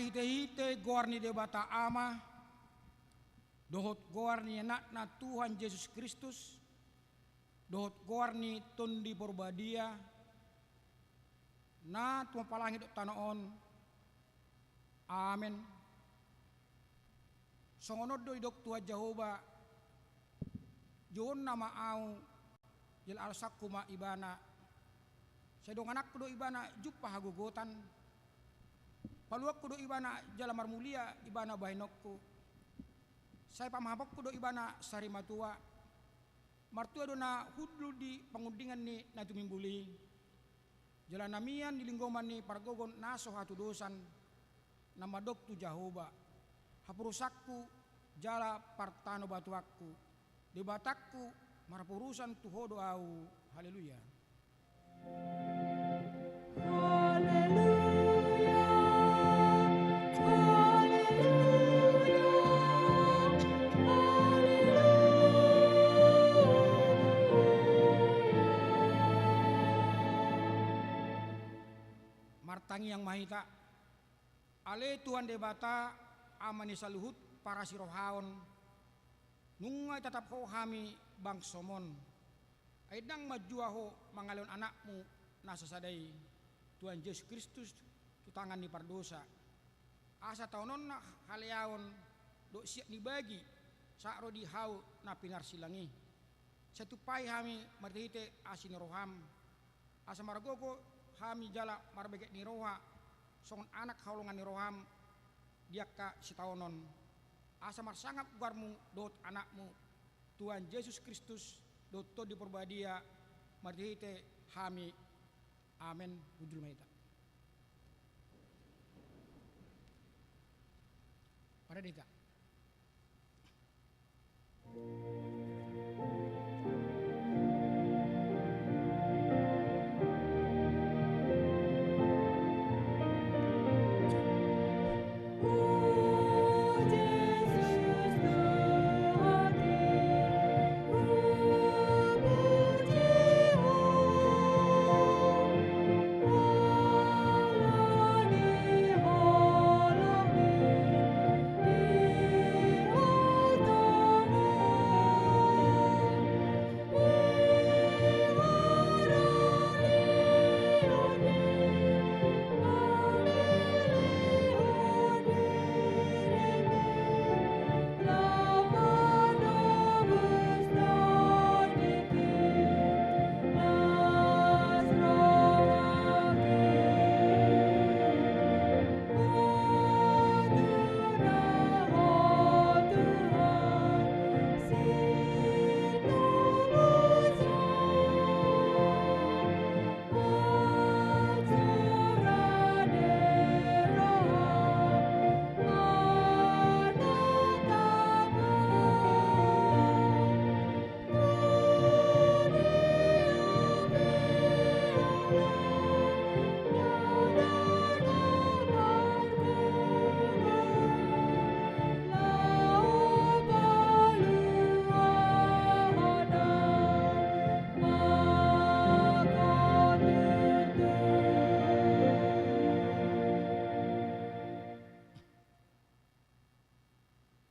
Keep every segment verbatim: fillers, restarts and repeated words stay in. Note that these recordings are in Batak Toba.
Marhitehite goar ni Debata Ama, dohot goar ni Anakna Tuhan Jesus Kristus, dohot goar ni Tondi Porbadia, na tumompa langit dohot tano on. Amen. Songon on do didok Tuhan Jahowa, jouonna ma ahu, jala alosonku ma ibana. Sai dongananku do ibana jumpa hagogotan. Paluanku do ibana jala marmulia ibana bahenonku. Sai pamahamonku do ibana sarimatua. Martua do na hundul di pangundingan ni na tumimbul i. Jala na mian di linggoman ni pargogo na so hatudosan, na mandok tu Jahowa, haporusanku jala partanobatuanku, Debatangku, marhaporusan tu Ho do ahu. Haleluya. Haleluya, haleluya, haleluya. Martangiang ma hita. Ale Tuhan Debata, Ama ni saluhut parasirohaon, nunga itatap Ho hami bangsoM on. Ai ndang manjua Ho mangalehon Anakmu na sasada i, Tuhan Jesus Kristus, tu tangan ni pardosa, asa taononna haleaon dohot siat ni bagi sahat ro di hau na pinarsilang i. Sai tumpahi hami marhitehite asi ni rohaM, asa margogo hami jala marbeget ni roha songon anak haholongan ni rohaM di angka sitaonon, asa marsangap goarMu dohot Anakmu, Tuhan Jesus Kristus, dohot Tondi Porbadia, marhitehite hami. Amen. Hundul ma hita. Parade hita.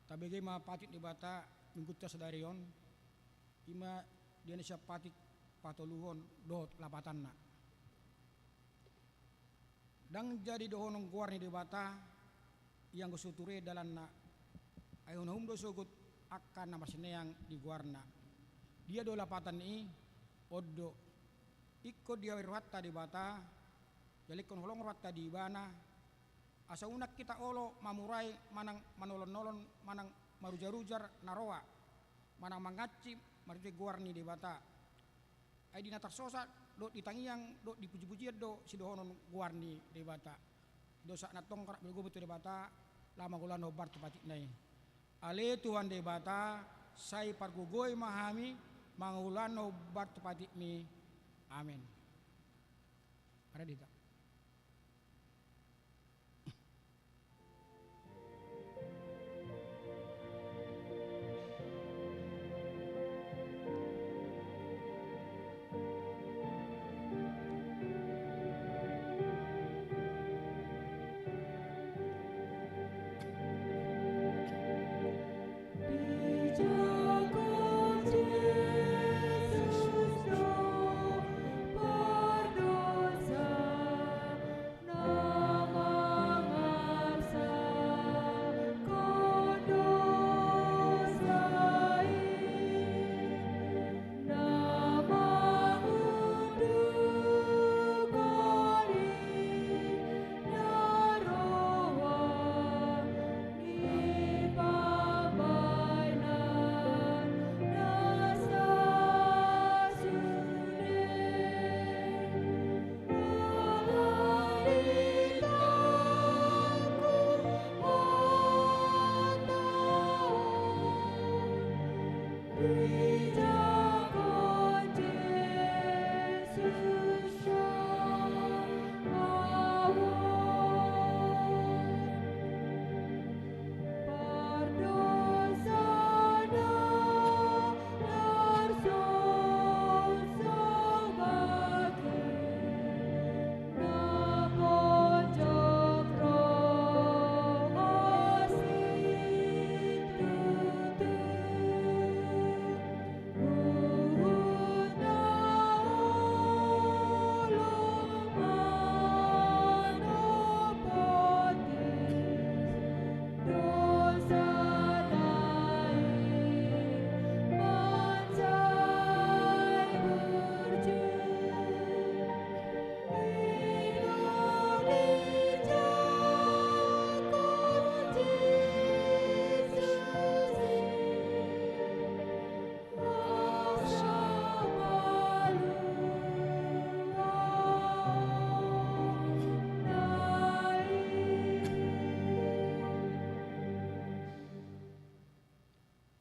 Tabege ma patik ni Debata minggunta sadari on, i ma di na sian patik patoluhon dohot lapatanna. Ndang jadi dohonon goar ni Debata, ianggo so ture dalanna, ai uhum do sogot angka na marsineang di goarna. Dia do lapatan i? On do, ingkon diawi rohanta Debata, jala ingkon holong rohanta di Ibana, asa unang hita olo mamurai manang manolon-nolon manang marujar-rujar na roa, manang mangansi marhite goar ni Debata. Ai di na tarsosa dohot di tangiang dohot di puji-pujian do sidohonon goar ni Debata. Dosa na tongkar bergobo tu Debata, laho mangulahon hombar tu patikna i. Ale Tuhan Debata, sai pargogoi ma hami mangulahon hombar tu patikmi. Amen. Ada di ta.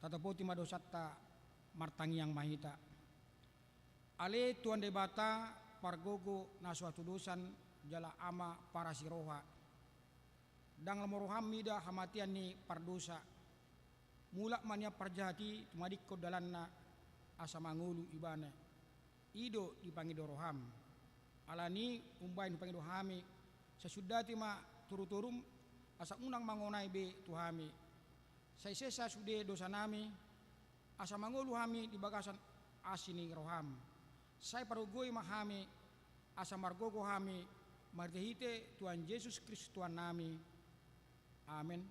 Tatopoti ma dosanta, martangiang ma hita. Ale Tuhan Debata, pargogo na so hatudosan jala Ama parasi roha. Ndang lomo roham mida hamatean ni pardosa. Mulak ma nian parjahat i tumadingkon dalanna asa mangolu ibana. I do dipangido roham. Alani i umbahen hupangido hami, sai sundati ma torutorum asa unang mangonai be tu hami. Sai sesa sude dosanami, asa mangolu hami di bagasan asi ni roham. Sai pargogoi ma hami, asa margogo hami, marhitehite Tuhan Jesus Kristus Tuhannami. Amen.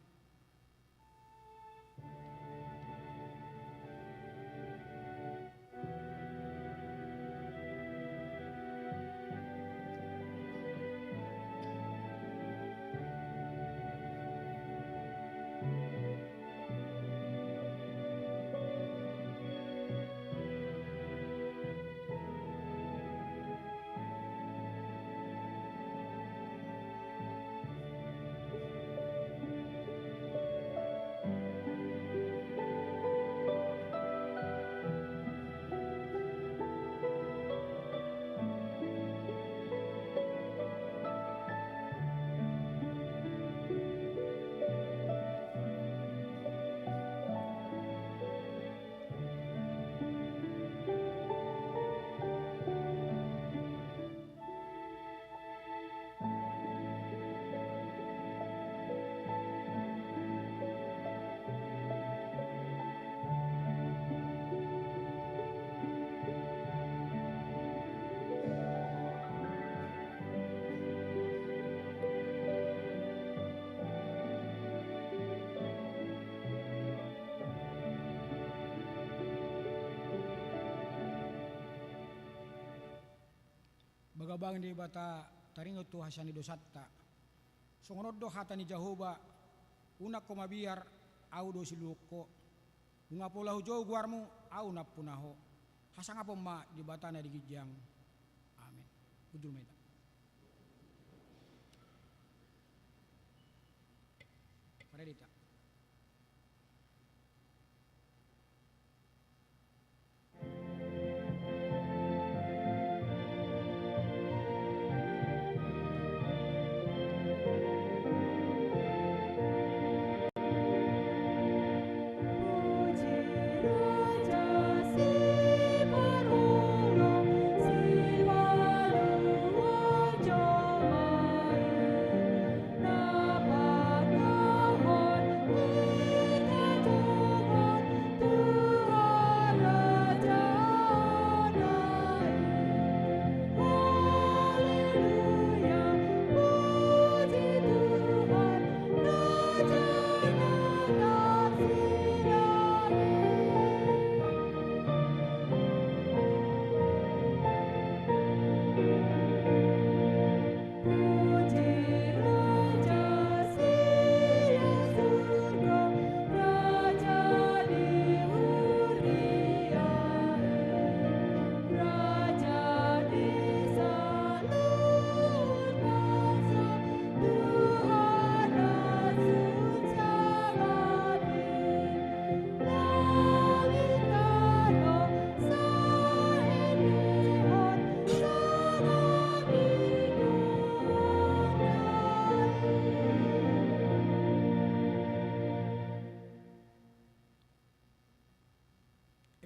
Bagabag ni Debata, taringot tu hasesaan ni dosanta. Songon on do hata ni Jahowa: Unang ho mabiar, Ahu do siluluhon ho. Nunga pola hujou goarmu, Ahu nampuna ho. Hasangapon ma Debata na di ginjang. Amen. Hundul ma hita. Marende hita.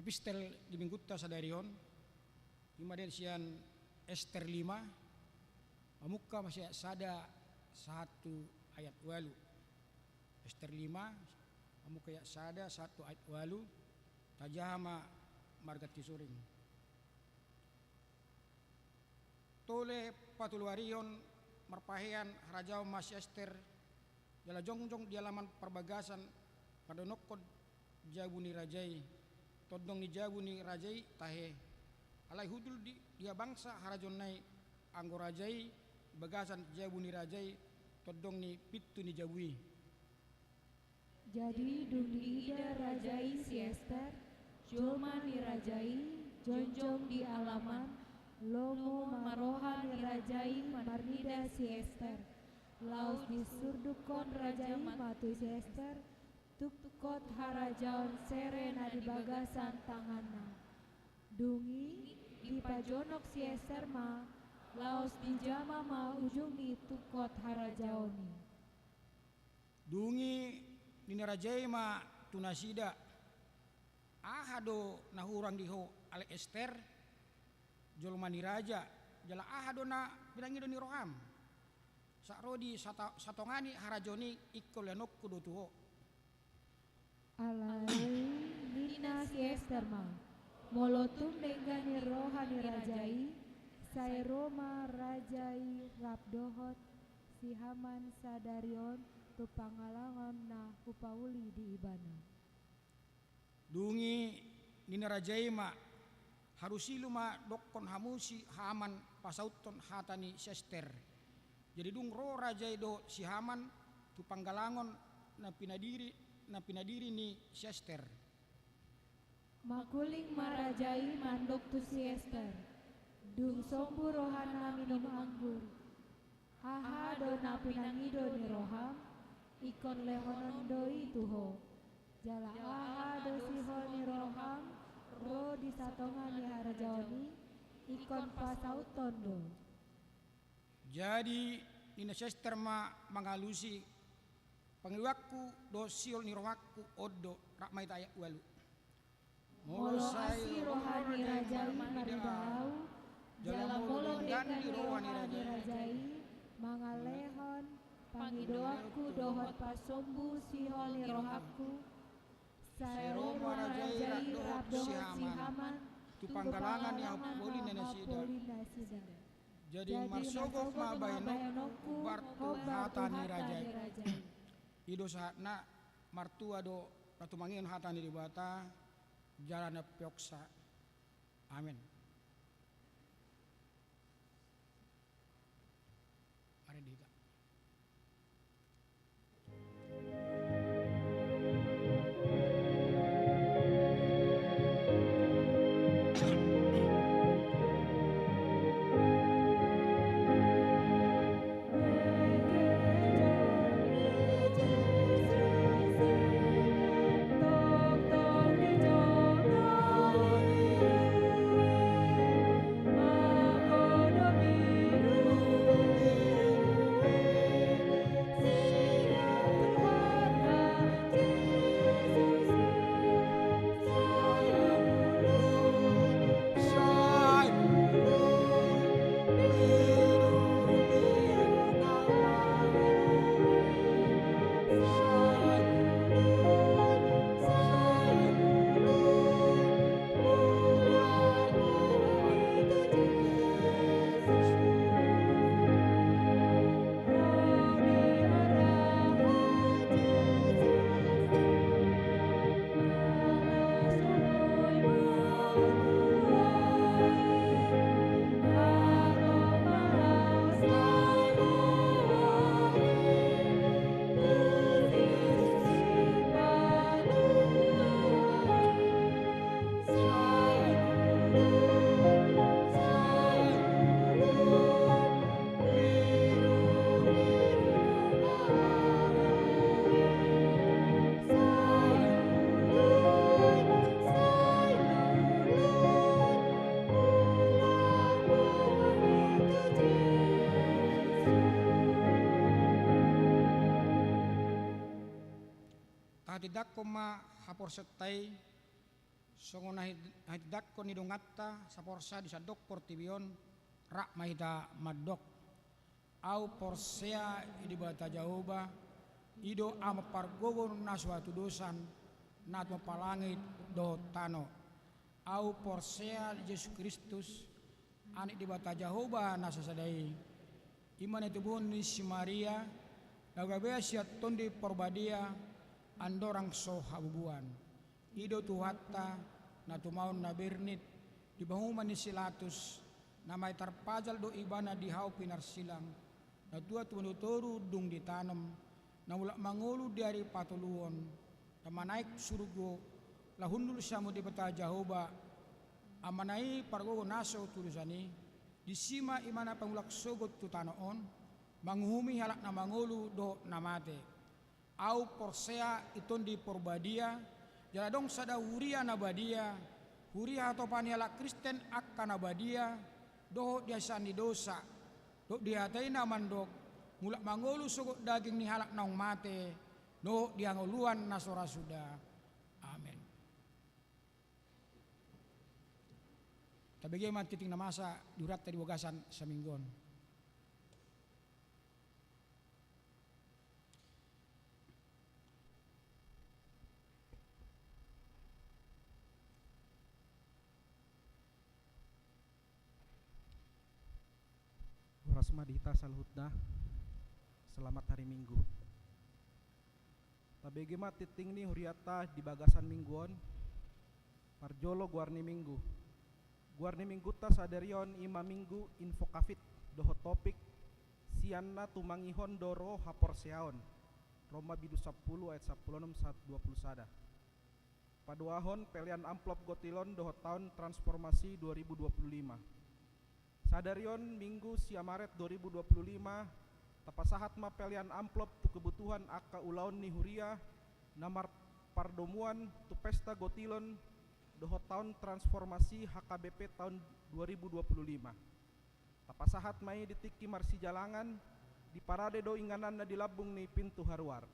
Epistel di minggunta sadari on, i ma didok sian Ester lima, mamungka ma sian ayat sada sahat tu ayat ualu. Ester lima, mamungka ayat sada sahat tu ayat ualu, tajaha ma marganti suring. Tole patoluarihon marpahean harajaon ma si Ester, jala jongjong di alaman parbagasan, mandonokkon jabu ni raja i, tondong ni jabu ni raja i tahe. Alai hundul di, di habangsa harajaonna i, anggo raja i, bagasan jabu ni raja i, tondong ni pintu ni jabu i. Jadi dung diida raja i si Ester, jolma ni raja i, jongjong di alaman, lomo ma roha ni raja i marnida si Ester. Laos disurdukkon raja i ma tu si Ester, tungkot harajaon sere na di bagasan tanganna. Dung i, dipajonok si Ester ma, laos dijama ma ujung ni tungkot harajaon i. Dung i nini raja i ma tu nasida: Aha do na hurang di ho ale Ester, jolma ni raja, jala aha do na pinangido ni roham? Sahat ro di sata-, satonga ni harajaon i ingkon leanonku do tu ho. Alai ninna si Ester ma: Molo tung denggan ni roha ni raja i, sai ro ma raja i rap dohot si Haman sadari on tu panggalangon na hupauli di ibana. Dung i nini raja i ma: Harusilu ma dokkon hamu si Haman pasauthon hata ni si Ester. Jadi dung ro raja i dohot si Haman tu panggalangon na pinadiri, na pinadiri ni si Ester. Mangkuling ma raja i mandok tu si Ester: Dung sombu rohana minum anggur, aha do na pinangido ni roham? Ingkon lehonon do i tu ho. Jala aha do sihol ni roham ro di satonga ni harajaon i? Ingkon pasauthon do. Jadi ninna si Ester ma mangalusi: Pangidoanku dohot sihol ni rohangku on do. Rap ma hita ayat ualu. Molo asi roha ni raja i marnida ahu, jala molo denggan ni roha ni raja i mangalehon pangidoanku dohot pasombu sihol ni rohangku, sai ro ma raja i rap dohot si Haman tu panggalangan na hupauli nasida. Jadi marsogop ma bahenonku hombar tu hata ni raja i. I do sahatna. Martua do na tumangihon hata ni Debata jala na umpeopsa. Amen. Mari di hita. Tahatindangkon ma haporseaonta i Songon na hit-, na hitindangkon ni donganta saporsa di sandok portibi on, rap ma hita mandok. Ahu porsea di Debata Jahowa, i do Ama pargogo na so hatudosan, na tumompa langit dohot tano. Ahu porsea di Jesus Kristus, Anak Debata Jahowa na sasada i. I ma na tinodohon ni si Maria, na gabe sian Tondi Porbadia, andorang so habubuan. I do Tuhanta, na tumaon na bernit, di panguhuman ni si Latus, na mate tarpajal do ibana di hau pinarsilang, na tua tumandang toru dung ditanom, na mulak mangolu di ari patoluhon, na manaek surgo, laho hundul sian hamu Debata Jahowa, Amana i pargogo na so hatudosan i, disi ma ibana pangulak sogot tu tano on, manguhumi halak na mangolu dohot na mate. Ahu porsea di Tondi Porbadia, jala adong sada huria na badia, huria hatopan ni halak Kristen angka na badia, dohot di hasesaan ni dosa, dohot di hata i na mandok, mulak mangolu sogot daging ni halak naung mate, dohot di hangoluan na so ra suda. Amen. Tabege ma tingting na masa di hurianta di bagasan saminggu on. Horas ma di hita saluhutna. Selamat hari Minggu. Tabege ma tingting ni hurianta di bagasan minggu on. Parjolo, goar ni minggu. Goar ni minggunta sadari on i ma Minggu Invocavit, dohot topik, sian na tumangihon do ro haporseaon. Roma bindu sampulu ayat sampulu onom sahat dua pulu sada. Paduahon, pelean amplop gotilon dohot taon transformasi dua ribu dua pulu lima. Sadari on Minggu sia Maret dua ribu dua pulu lima, tapasahat ma pelean amplop tu kebutuhan angka ulaon ni huria na marpardomuan tu pesta gotilon dohot taon transformasi H K B P taon dua ribu dua pulu lima. Tapasahat ma i di tingki marsijalangan, diparade do ingananna di lambung ni pintu haruar.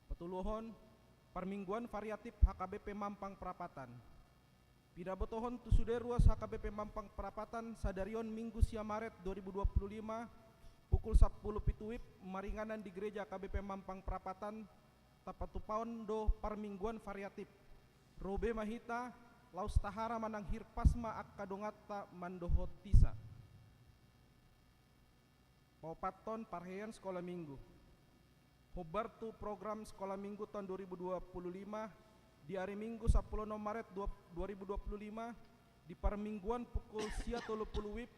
Patoluhon, parmingguan variatif H K B P Mampang Prapatan. Pinabotohon tu sude ruas H K B P Mampang Prapatan, sadari on Minggu sia Maret dua ribu dua pulu lima, pukul sampulu pitu wib, maringanan di gereja H K B P Mampang Prapatan, tapatupaon do parmingguan variatif. Ro be ma hita, laos tahara manang hirpas ma angka donganta mandohotisa. Paopathon, parheheon sikola minggu. Hombar tu program sikola minggu taon dua ribu dua pulu lima, di ari Minggu sampulu onom Maret dua, dua ribu dua pulu lima, di parmingguan pukul sia tolu pulu wib,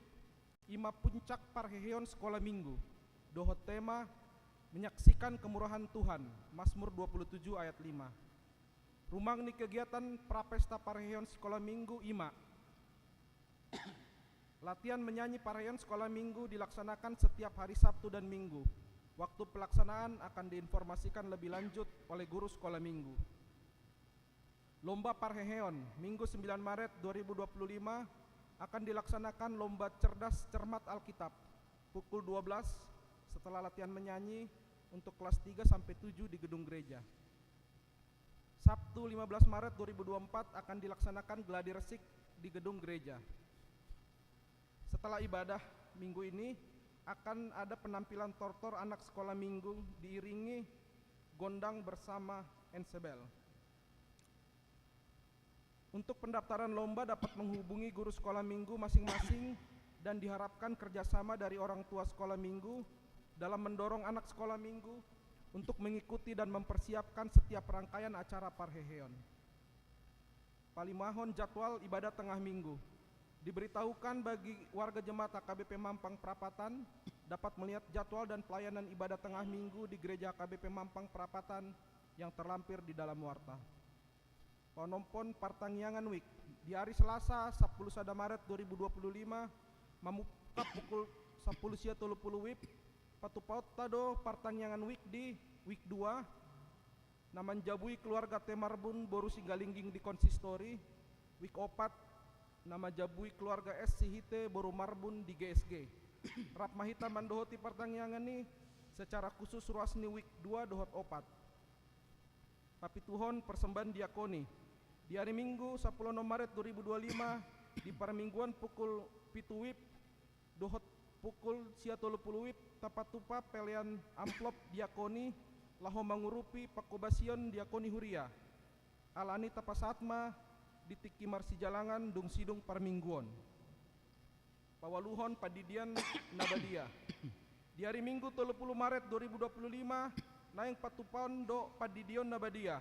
i ma puncak parheheon sikola minggu, dohot tema Menyaksikan Kemurahan Tuhan, Mazmur dua pulu tujuh ayat lima. Rumang ni kegiatan prapesta parheheon sikola minggu i ma: latihan menyanyi parheheon sikola minggu dilaksanakan setiap hari Sabtu dan Minggu. Waktu pelaksanaan akan diinformasikan lebih lanjut oleh guru sikola minggu. Lomba parheheon, Minggu sembilan Maret dua ribu dua puluh lima, akan dilaksanakan lomba cerdas cermat Alkitab pukul dua belas setelah latihan menyanyi untuk kelas tiga sampai tujuh di gedung gereja. Sabtu lima belas Maret dua ribu dua puluh empat akan dilaksanakan gladi resik di gedung gereja. Setelah ibadah minggu ini, akan ada penampilan tortor anak sekolah minggu diiringi gondang bersama ensembel. Untuk pendaftaran lomba dapat menghubungi guru sekolah minggu masing-masing dan diharapkan kerjasama dari orang tua sekolah minggu dalam mendorong anak sekolah minggu untuk mengikuti dan mempersiapkan setiap rangkaian acara parheheon. Palimahon, jadwal ibadah tengah minggu. Diberitahukan bagi warga jemaat H K B P Mampang Prapatan dapat melihat jadwal dan pelayanan ibadah tengah minggu di gereja H K B P Mampang Prapatan yang terlampir di dalam warta. Panompon partangiangan wijk. Di ari Selasa, sampulu sada Maret dua ribu dua puluh lima, mamungka pukul sampulu sia tolu pulu wib, patupaonta do partangiangan wijk di wijk dua, na manjabui keluarga T Marbun boru Singgalingging di konsistori, wijk opat, na manjabui keluarga S Sihite boru Marbun di G S G. Rap ma hita mandohoti partangiangan i secara khusus ruas ni wijk dua dohot opat. Papituhon, persembahan diakoni. Di ari Minggu, sampulu onom Maret dua ribu dua puluh lima, di parmingguan pukul pitu WIB dohot pukul sia tolu pulu WIB, tapatupa pelean amplop diakoni laho mangurupi pangkobasion diakoni huria. Alani tapasahat ma di tingki marsijalangan dung sidung parminggu on. Paualuhon pandidion na badia. Di ari Minggu tolu pulu Maret dua ribu dua pulu lima, naeng patupaon do pandidion na badia.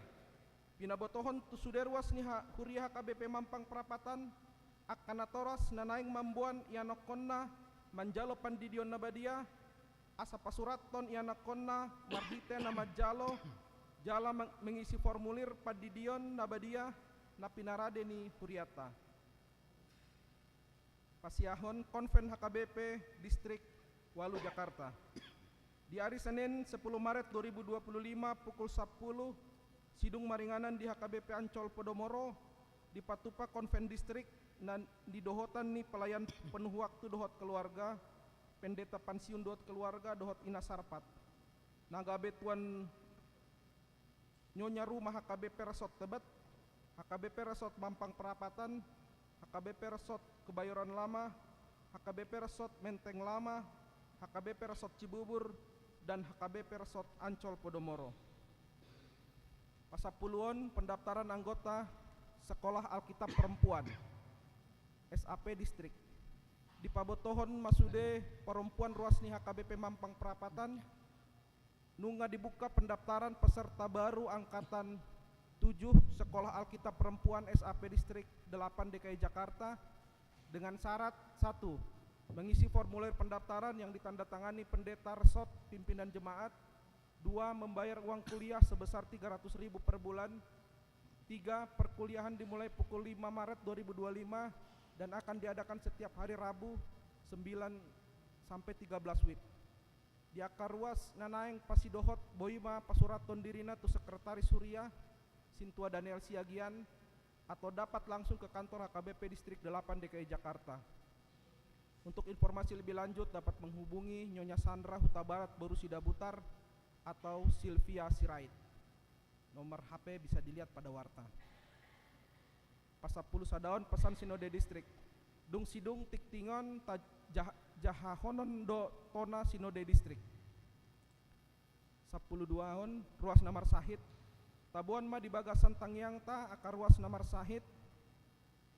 Pinabotohon tu sude ruas ni ha-, huria H K B P Mampang Prapatan, angka natoras na naeng mamboan ianakkonna manjalo pandidion na badia, asa pasurathon ianakkonna marhite na manjalo jala mang-, mangisi formulir pandidion na badia na pinarade ni hurianta. Pasiahon Konven H K B P Distrik Walu Jakarta. Di ari Senin, sampulu Maret dua ribu dua pulu lima, pukul sampulu, sidung maringanan di H K B P Ancol Podomoro, dipatupa konven distrik na nidohotan ni pelayan penuh waktu dohot keluarga, pendeta pensiun dohot keluarga, dohot ina sarpat. Na gabe tuan nyonya ruma H K B P Resort Tebet, H K B P Resort Mampang Prapatan, H K B P Resort Kebayoran Lama, H K B P Resort Menteng Lama, H K B P Resort Cibubur, dan H K B P Resort Ancol Podomoro. Pasampuluon, pendaftaran anggota Sekolah Alkitab Perempuan, S A P Distrik. Dipabotohon ma sude perempuan ruas ni H K B P Mampang Prapatan, nunga dibuka pendaftaran peserta baru angkatan tujuh Sekolah Alkitab Perempuan S A P Distrik delapan D K I Jakarta dengan syarat: satu, mengisi formulir pendaftaran yang ditandatangani pendeta resort pimpinan jemaat; dua, membayar uang kuliah sebesar tiga ratus ribu per bulan; tiga, perkuliahan dimulai pukul lima Maret dua ribu dua puluh lima dan akan diadakan setiap hari Rabu, sembilan sampai tiga belas WIB. Di angka ruas na naeng pasidohot, boi ma pasurathon dirina tu Sekretaris Huria, Sintua Daniel Siagian, atau dapat langsung ke kantor H K B P Distrik delapan D K I Jakarta. Untuk informasi lebih lanjut dapat menghubungi Nyonya Sandra Hutabarat boru Sidabutar atau Sylvia Sirait. Nomor H P bisa dilihat pada warta. Pasampulu sadaon, pesan Sinode Distrik. Dung sidung tingtingon ta-, jah-, jahahonon do tona Sinode Distrik. Sampulu duaon, ruas na marsahit. Taboan ma di bagasan tangiangta angka ruas na marsahit,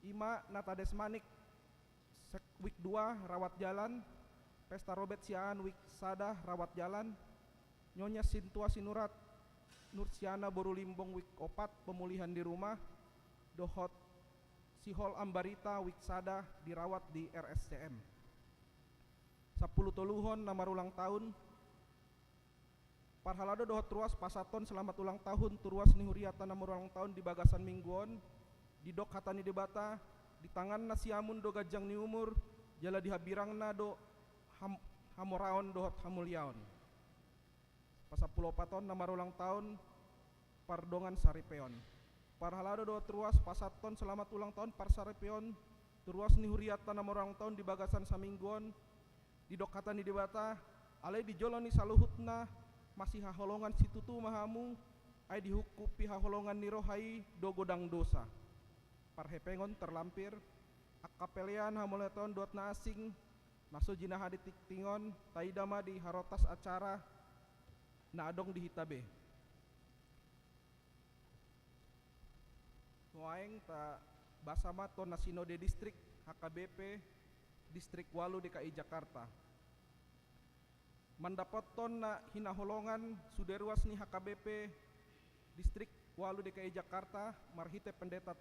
i ma Natadesmanik sek-, WIB dua, rawat jalan, Pesta Robet Siahaan WIB sada, rawat jalan, Nyonya Sintua Sinurat Nursiana boru Limbong WIB opat, pemulihan di rumah, dohot Sihol Ambarita WIB sada, dirawat di R S C M. Sampulu toluhon, na marulang tahun. Parhalado dohot ruas pasahathon selamat ulang tahun tu ruas ni huriata na marulang tahun di bagasan minggu on. Didok hata ni Debata: Di tanganna siamun do ganjang ni umur, jala di hambirangna do ham-, hamoraon dohot hamuliaon. Pasampulu opathon, na marulang tahun, pardongan saripeon. Parhalado dohot ruas pasahathon selamat ulang tahun parsaripeon tu ruas ni huriata na marulang tahun di bagasan saminggu on. Didok hata ni Debata: Alai di jolo ni saluhutna masihaholongan situtu ma hamu, ai dihungkupi haholongan ni roha i do godang dosa. Parhepengon terlampir, angka pelean, hamauliateon dohot na asing na so jinaha di tingting on, taida ma di harotas acara na adong di hita be. Nuaeng tabasa ma tona Sinode Distrik H K B P Distrik walu D K I Jakarta. Mandapothon na hinaholongan sude ruas ni H K B P Distrik walu D K I Jakarta marhite pendeta,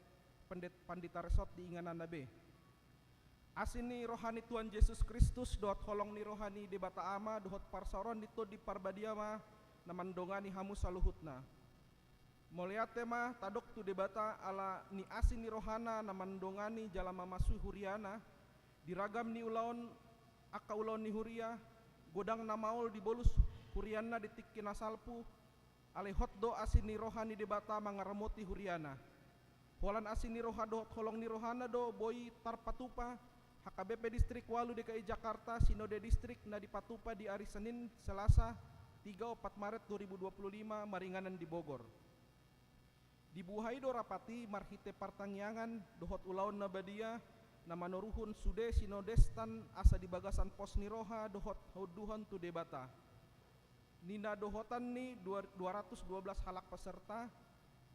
pendet-, pandita resort di ingananna be. Asi ni roha ni Tuhan Jesus Kristus dohot holong ni roha ni Debata Ama dohot parsaoran ni Tondi Parbadia ma na mandongani hamu saluhutna. Mauliate ma tadok tu Debata ala ni asi ni rohana na mandongani jala mamasui huriana, di ragam ni ulaon, angka ulaon ni huria, godang na maol dibolus hurianna di tingki na salpu, alai hot do asi ni roha ni Debata mangaramoti huriana. Holan asi ni roha dohot holong ni rohana do boi tarpatupa H K B P Distrik walu D K I Jakarta Sinode Distrik na dipatupa di ari Senin, Selasa, tiga, opat Maret dua ribu dua puluh lima, maringanan di Bogor. Dibuhai do rapat i marhite partangiangan dohot ulaon na badia, na manoruhon sude sinodestan asa di bagasan pos ni roha dohot haunduhon tu Debata. Nina dohotan ni dua, dua ratus dua belas halak peserta,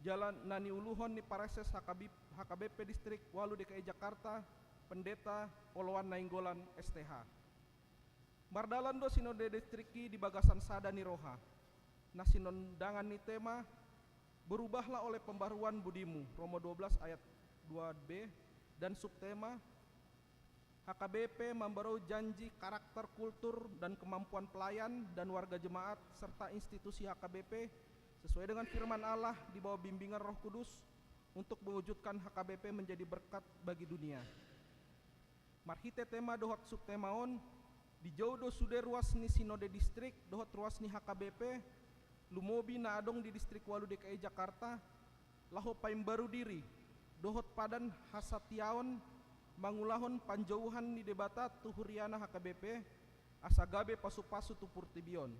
jala na niuluhon ni Praeses H K B, H K B P Distrik ualu D K I Jakarta, Pendeta Oloan Nainggolan, S T H. Mardalan do sinode distrik i di bagasan sada ni roha. Na sinondangan ni tema, Berubahlah oleh pembaruan budimu, Roma dua belas ayat dua B, dan subtema, H K B P membaru janji karakter, kultur, dan kemampuan pelayan dan warga jemaat serta institusi H K B P sesuai dengan firman Allah di bawah bimbingan Roh Kudus untuk mewujudkan H K B P menjadi berkat bagi dunia. Marhite tema dohot subtema on, dijou do sude ruas ni sinode distrik dohot ruas ni H K B P, lumobi na adong di Distrik ualu D K I Jakarta, laho paimbaru diri dohot padan hasatiaon mangulahon panjouhan ni Debata tu huriana H K B P, asa gabe pasupasu tu portibi on.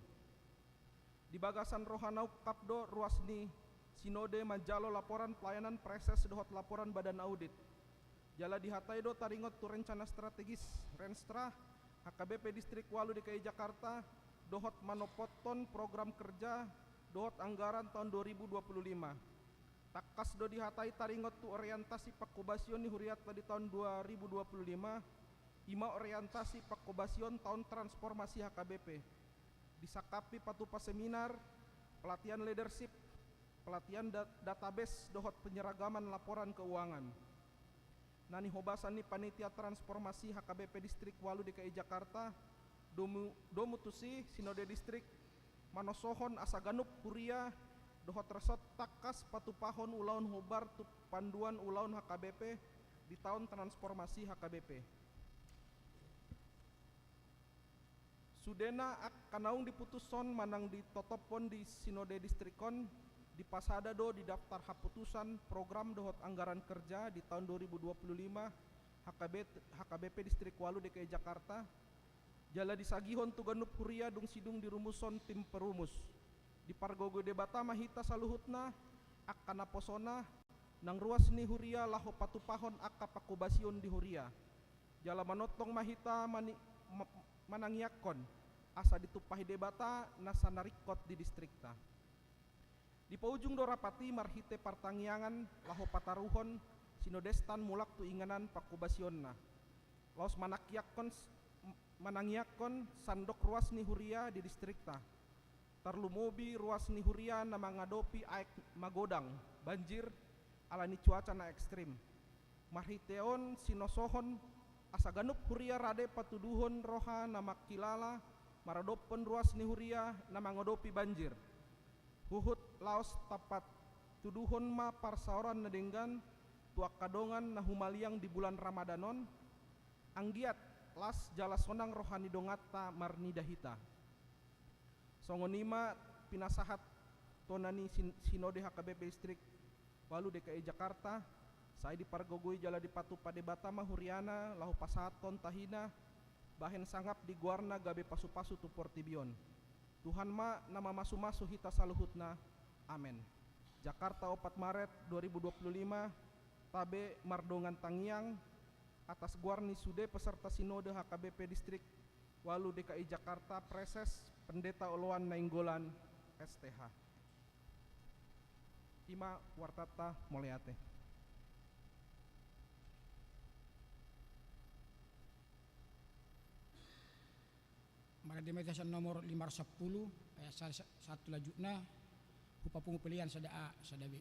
Di bagasan roha na ungkap do ruas ni sinode manjalo laporan pelayanan praeses dohot laporan badan audit. Jala dihatai do taringot tu rencana strategis, Renstra, H K B P Distrik ualu D K I Jakarta, dohot manopothon program kerja dohot anggaran taon dua ribu dua puluh lima. Tangkas do dihatai taringot tu orientasi pangkobasion ni hurianta di taon dua ribu dua puluh lima, i ma orientasi pangkobasion taon transformasi H K B P. Disangkapi patupa seminar, pelatihan leadership, pelatihan da-, database dohot penyeragaman laporan keuangan. Na nihobasan ni panitia transformasi H K B P Distrik ualu D K I Jakarta, domu, domu tusi sinode distrik manosohon asa ganup huria dohot resort tangkas patupahon ulaon hombar tu panduan ulaon H K B P di taon transformasi H K B P. Sudena angka naung diputushon manang ditotophon di sinode distrik on, dipasada do di daftar haputusan program dohot anggaran kerja di taon dua ribu dua puluh lima H K B, H K B P Distrik ualu D K I Jakarta, jala disagihon tu ganup huria dung sidung dirumushon tim perumus. Dipargogoi Debata ma hita saluhutna, angka naposona, nang ruas ni huria laho patupahon angka pangkobasion di huria. Jala manongtong ma hita mani-, ma-, manangiangkon, asa ditumpahi Debata nasa na ringkot di distrikta. Dipaujung do rapat i marhite partangiangan laho pataruhon sinodestan mulak tu inganan pangkobasionna. Laos manangiangkon s-, m-, manangiangkon sandok ruas ni huria di distrikta. Tarlumobi ruas ni huria na mangadopi aek magodang, banjir, ala ni cuaca na ekstrim. Marhite on sinosohon asa ganup huria rade patuduhon roha na mangkilala maradophon ruas ni huria na mangadopi banjir. Huhut laos tampatuduhon ma parsaoran na denggan tu angka dongan na humaliang di bulan Ramadan on, anggiat las jala sonang roha ni donganta marnida hita. Songon i ma pinasahat tona ni sin-, sinode H K B P Distrik ualu D K I Jakarta, sai dipargogoi jala dipatupa Debata ma huriana laho pasahathon tahina, bahen sangap di goarna gabe pasupasu tu portibi on. Tuhan ma na mamasumasu hita saluhutna. Amen. Jakarta, opat Maret dua ribu dua puluh lima, tabe mardongan tangiang, atas goar ni sude peserta sinode H K B P Distrik ualu D K I Jakarta, Praeses Pendeta Oloan Nainggolan, S T H. I ma wartanta, mauliate. Marende ma hita sian nomor lima ratus sampulu, ayat sa-, sa-, satu lanjutna, hupapungu pelean sada A, sada B.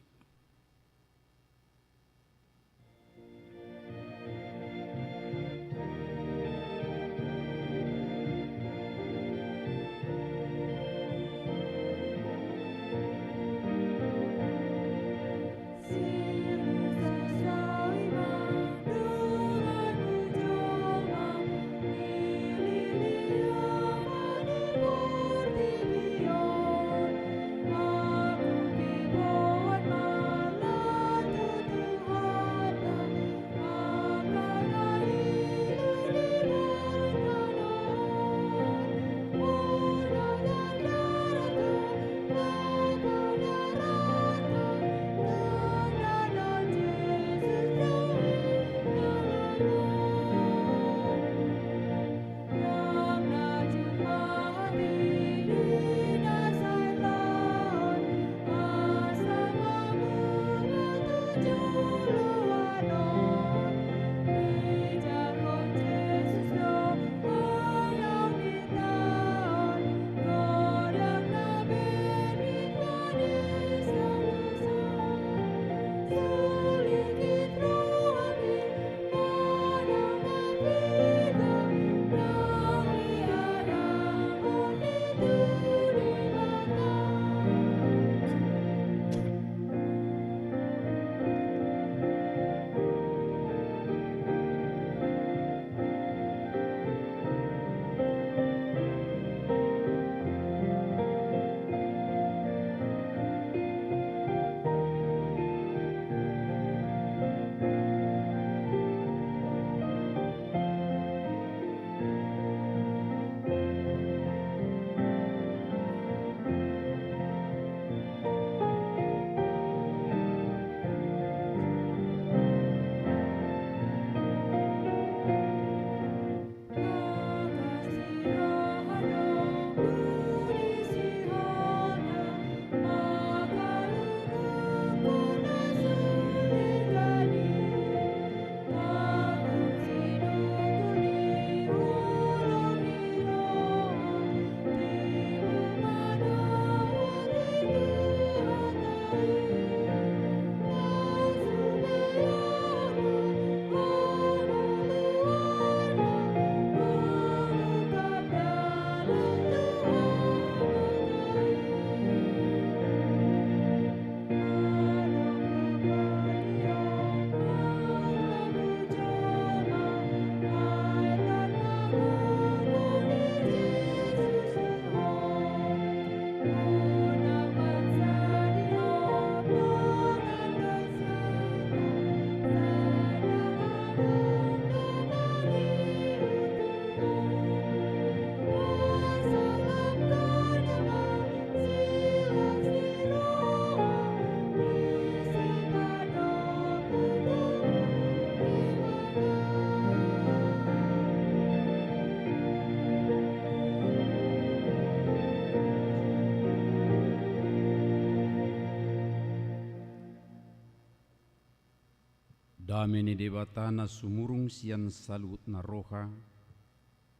Dame ni Debata na sumurung sian saluhut na roha,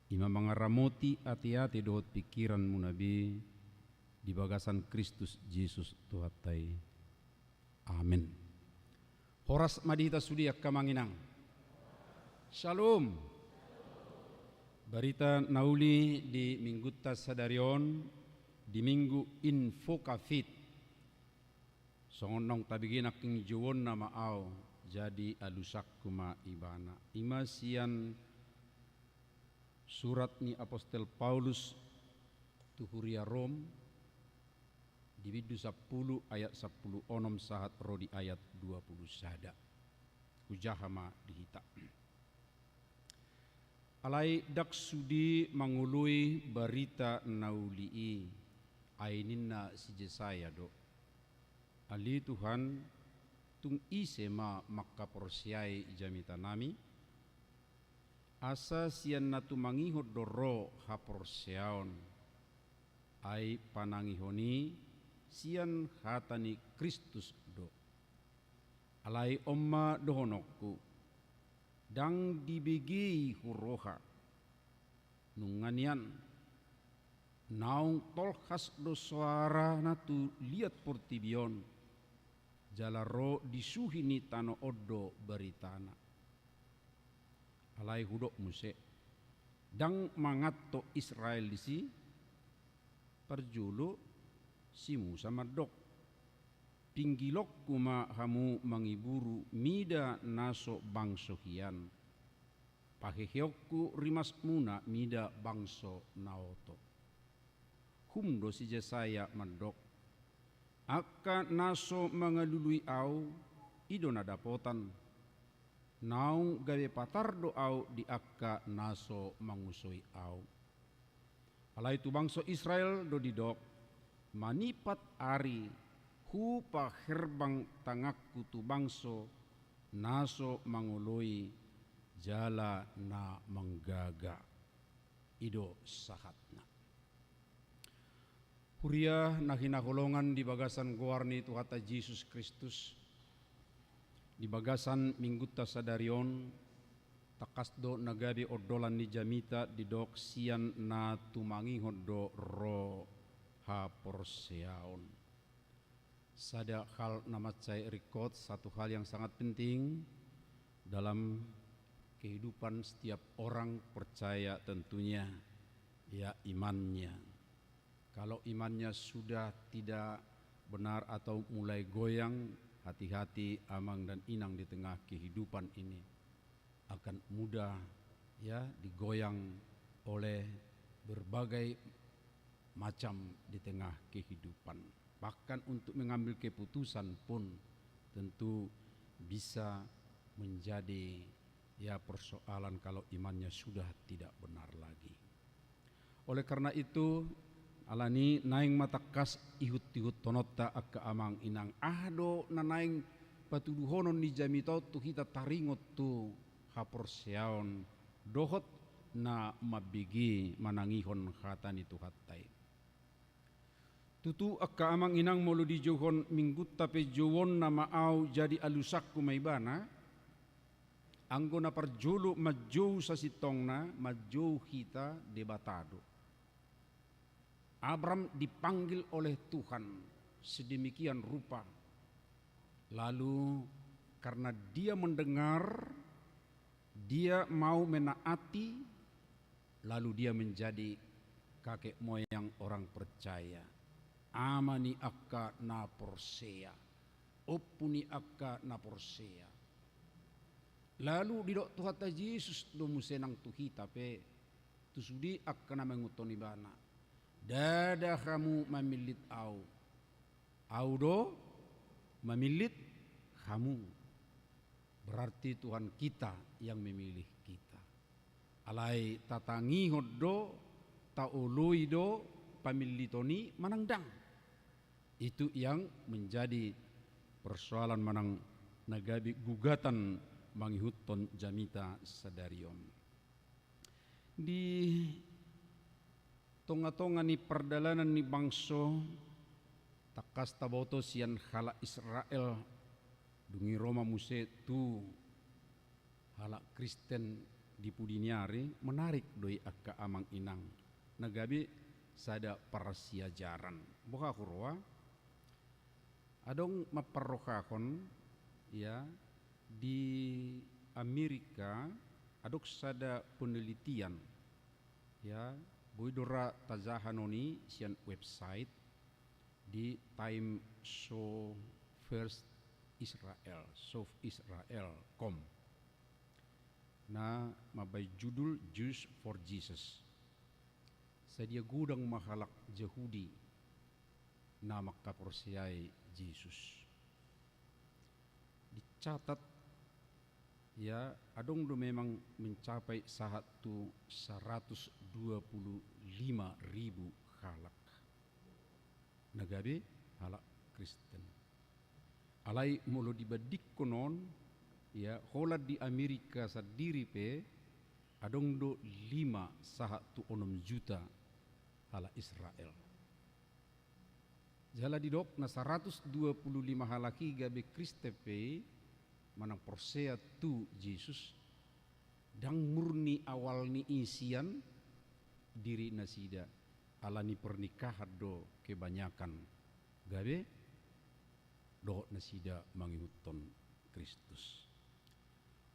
i ma mangaramoti ateate dohot pingkiranmuna be di bagasan Kristus Jesus Tuhanta i. Amen. Horas ma di hita sude angka amang inang. Shalom. Barita na uli di minggunta sadari on, di Minggu Invocavit. Songon naung tabege, nangkin jouonna ma ahu, jadi alusanku ma ibana. I ma sian surat ni apostel Paulus tu huria Rom, di bindu sampulu ayat sampulu onom sahat ro di ayat dua pulu sada. Hujaha ma di hita. Alai ndang sude mangoloi barita na uli i, ai ninna si Jesaya do: Ale Tuhan, tung ise ma mangkaporseai jamitanami? Asa sian na tumangihon do ro haporseaon, ai panangihon i sian hata ni Kristus do. Alai on ma dohononku, ndang dibege i huroha. Nunga nian, naung tolhas do soarana tu liat portibi on, jala ro di suhi ni tano on do baritana. Alai hudok muse, ndang manganto Israel disi. Parjolo si Musa mandok: Pinggilonku ma hamu mangiburu mida na so bangso hian, paheheonku rimasmuna mida bangso na oto. Hum do si Jesaya mandok: Angka na so mangalului ahu, i do na dapotan. Naung gabe patar do ahu di angka na so mangusoi ahu. Alai tu bangso Israel do didok: Manipat ari hupaherbang tanganku tu bangso na so mangoloi jala na manggaga. I do sahatna. Huria na hinaholongan di bagasan goar ni Tuhanta Jesus Kristus, di bagasan minggunta sadari on, tangkas do na gabe ondolan ni jamita didok sian na tumangihon do ro haporseaon. Sada hal na mansai ringkot, satu hal yang sangat penting dalam kehidupan setiap orang percaya tentunya, ya, imannya. Kalau imannya sudah tidak benar atau mulai goyang, hati-hati amang dan inang di tengah kehidupan ini. Akan mudah, ya, digoyang oleh berbagai macam di tengah kehidupan. Bahkan untuk mengambil keputusan pun tentu bisa menjadi, ya, persoalan kalau imannya sudah tidak benar lagi. Oleh karena itu, alani naeng ma tangkas ihut-ihuthononta angka amang inang, aha do na naeng patuduhonon ni jamita on tu hita taringot tu haporseaon dohot na mambege manangihon hata ni Tuhanta i. Tutu angka amang inang, molo dijouhon minggunta pe jouonna ma ahu jadi alusanku ma ibana, anggo na parjolo manjou sasintongna, manjou hita Debata do. Abram dipanggil oleh Tuhan sedemikian rupa, lalu karena dia mendengar, dia mau menaati, lalu dia menjadi kakek moyang orang percaya, ama ni angka na porsea, ompu ni angka na porsea. Lalu didok Tuhanta Jesus do muse nang tu hita pe, tu sude angka na mangihuthon ibana: Ndada hamu mamillit ahu, ahu do mamillit hamu. Berarti Tuhan kita yang memilih kita. Alai tatangihon do, taoloi do pamilliton i manang ndang. Itu yang menjadi persoalan manang na gabe gugatan mangihuthon jamita sadari on. Di tonga-tonga ni pardalanan ni bangso, tangkas taboto sian halak Israel, dung i ro ma muse tu Halak Kristen di pudi ni ari, menarik do i angka amang inang, na gabe sada parsiajaran. Boha huroha? Adong mamparrohahon, ya, di Amerika adong sada penelitian, ya, boi do ra tajaha non i sian website di Time Show First Israel, South Israel com. Na mambahen judul Jews for Jesus. Sadia godang ma halak Jahudi na mangkaporseai Jesus. Dicatat, ya, adong do memang mencapai sahat tu saratus dua puluh lima ribu halak na gabe halak Kristen. Alai molo dibandingkon on, ya, holan di Amerika sandiri pe adong do lima sahat tu onom juta halak Israel. Jala didok na saratus dua puluh lima halak i gabe Kristen pe manang porsea tu Jesus, ndang murni awal ni i sian diri nasida, ala ni pernikahan do kebanyakan gabe dohot nasida mangihuthon Kristus.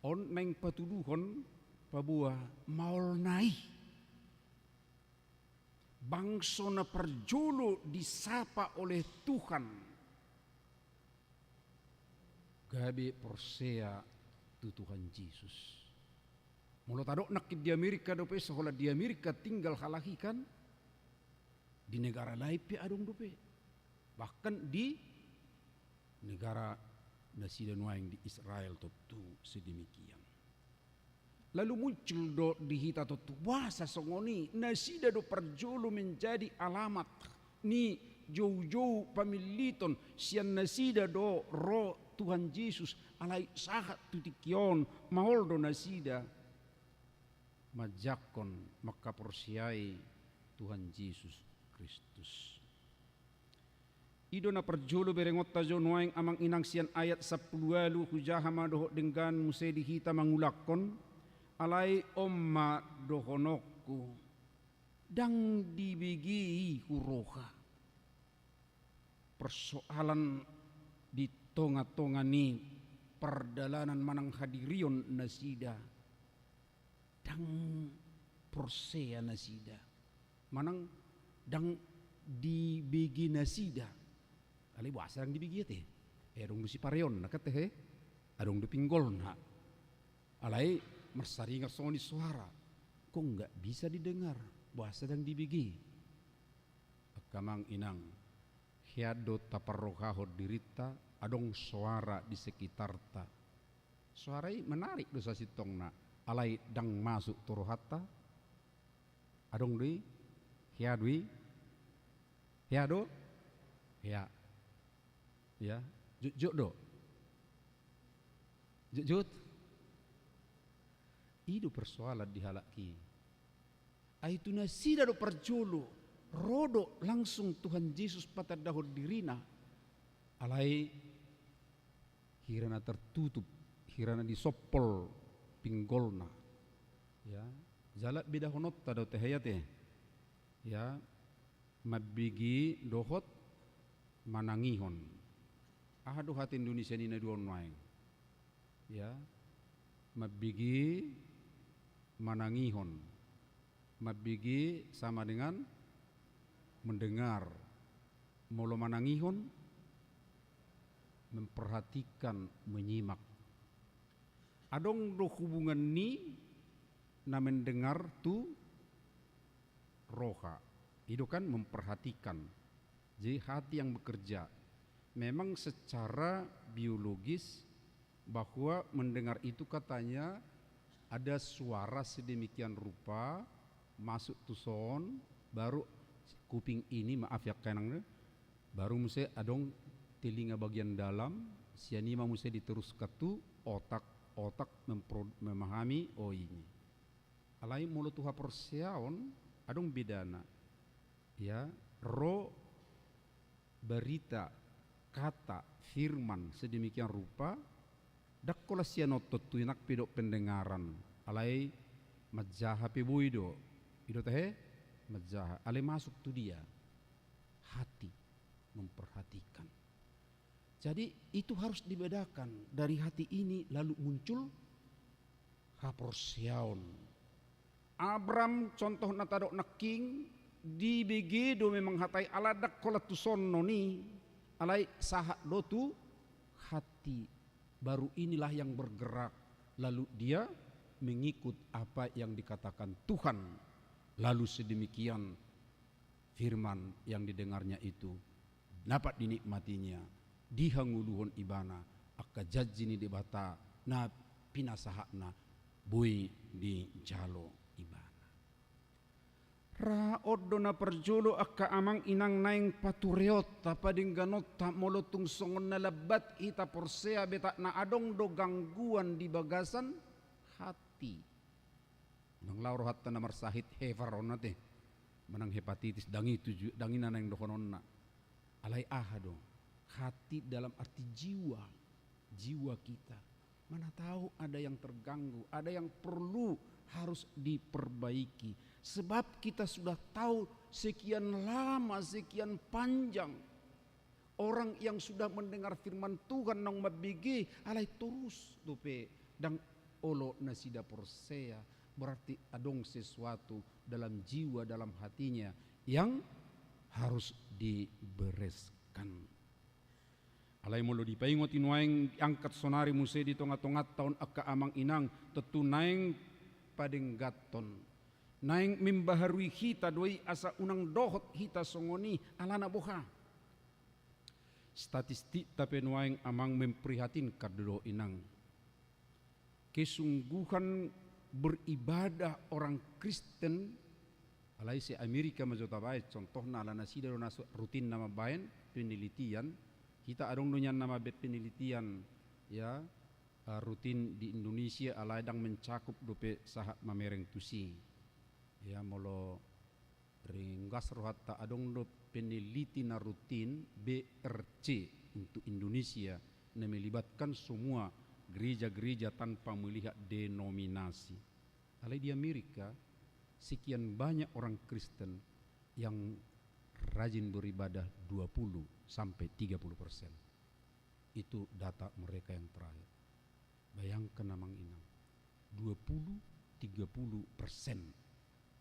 On naeng patuduhon paboa maol na i bangso na parjolo disapa oleh Tuhan gabe porsea tu Tuhan Jesus. Molo tadok nangkin di Amerika dope, saholan di Amerika tinggal halak i kan, di negara lain pe adong dope. Bahkan di negara nasida nuaeng di Israel tontu sedemikian. Lalu muncul do di hita tontu, boasa songon i, nasida do parjolo menjadi alamat ni joujou pamilliton sian nasida do ro Tuhan Jesus, alai sahat tu tingki on maol do nasida manjangkon mangkaporseai Tuhan Jesus Kristus. I do na parjolo berengonta jo nuaeng amang inang sian ayat sampulu ualu, hujaha ma dohot denggan muse di hita mangulahon, alai on ma dohononku, ndang dibege i huroha. Persoalan di tonga-tonga ni pardalanan manang hadirion nasida, ndang porsea nasida, manang ndang dibege nasida. Alai boasa ndang dibege i ate? Eh, adong do sipareonna kan ate, he? Adong do pinggolna. Alai marsaringar songon i soara. Kok nggak bisa didengar? Boasa ndang dibege i? Angka amang inang, hea do taparrohahon dirinta, adong soara di sekitarta. Soara i menarik do sasintongna, alai ndang masuk tu rohanta. Adong do i? Hea do i? Hea do? Hea. Ya, jotjot do. Jotjot. I do persoalan di halak i. Ai tu nasida do parjolo, ro do langsung Tuhan Jesus patandahon dirina. Alai hira na tertutup, hira na disompol pinggolna. Ya, jala bedahononta do ate, hea ate. Ya, mambege dohot manangihon. Aha do hata Indonesia ni na dua on nuaeng? Ya, mambege, manangihon. Mambege sama dengan mendengar. Molo manangihon, memperhatikan, menyimak. Adong do hubungan ni na mendengar tu roha. I do kan memperhatikan. Jadi hati yang bekerja. Memang secara biologis bahwa mendengar itu katanya ada suara sedemikian rupa masuk tu son, baru kuping ini, maaf ya kenang, baru muse adong telinga bagian dalam, sian i ma muse diteruskan tu otak, otak mempro-, memahami, oh ini. Alai molo tu haporseaon, adong bedana. Ya, ro barita, kata, firman sedemikian rupa, Ndang holan sian on tontu, nang pe didok pendengaran, alai manjaha pe boi do. I do tahe? Manjaha. Alai masuk tu dia? Hati, memperhatikan. Jadi itu harus dibedakan, dari hati ini lalu muncul haporseaon. Abram, contoh na tadok nangkin, dibege do memang hatai, ala ndang holan tu son on i, alai sahat do tu hati. Baru inilah yang bergerak, lalu dia mengikut apa yang dikatakan Tuhan. Lalu sedemikian firman yang didengarnya itu dapat dinikmatinya, dihangoluhon ibana, angka janji ni Debata na pinasahatna boi dijalo ibana. Ra on do na parjolo angka amang inang naeng patureonta, padengganonta, molo tung songon na lambat hita porsea, betak na adong do gangguan di bagasan hati. Unang laho rohanta na marsahit hevar on ate, manang hepatitis, ndang i tuju-, ndang i na naeng dohononna. Alai aha do? Hati dalam arti jiwa, jiwa kita. Mana tahu ada yang terganggu, ada yang perlu harus diperbaiki. Sebab kita sudah tahu sekian lama, sekian panjang orang yang sudah mendengar firman Tuhan naung mambege, alai torus dope ndang olo nasida porsea, berarti adong sesuatu dalam jiwa, dalam hatinya yang harus dibereskan. Alai molo dipaingot i nuaeng, angkat sonari muse di tonga-tonganta on angka amang inang, tontu naeng padengganhon. Naeng membaharui hita do i asa unang dohot hita songon i, alana boha? Statistikta pe nuaeng amang memprihatinkan do, inang. Kesungguhan beribadah orang Kristen, alai se Amerika ma jo tabaen contohna, ala nasida do na so-, rutin na mambaen penelitian, hita adong do nian na mambaen penelitian, ya, eh, rutin di Indonesia, alai ndang mencakup dope sahat mamereng tusi. Ya, molo ringgas rohanta, adong do peneliti na rutin, B R C, untuk Indonesia, na melibatkan semua gereja-gereja tanpa melihat denominasi. Alai di Amerika, sekian banyak orang Kristen yang rajin beribadah, dua puluh sampai tiga puluh persen. Itu data mereka yang terakhir. Bayangkan, amang inang, dua puluh, tiga puluh persen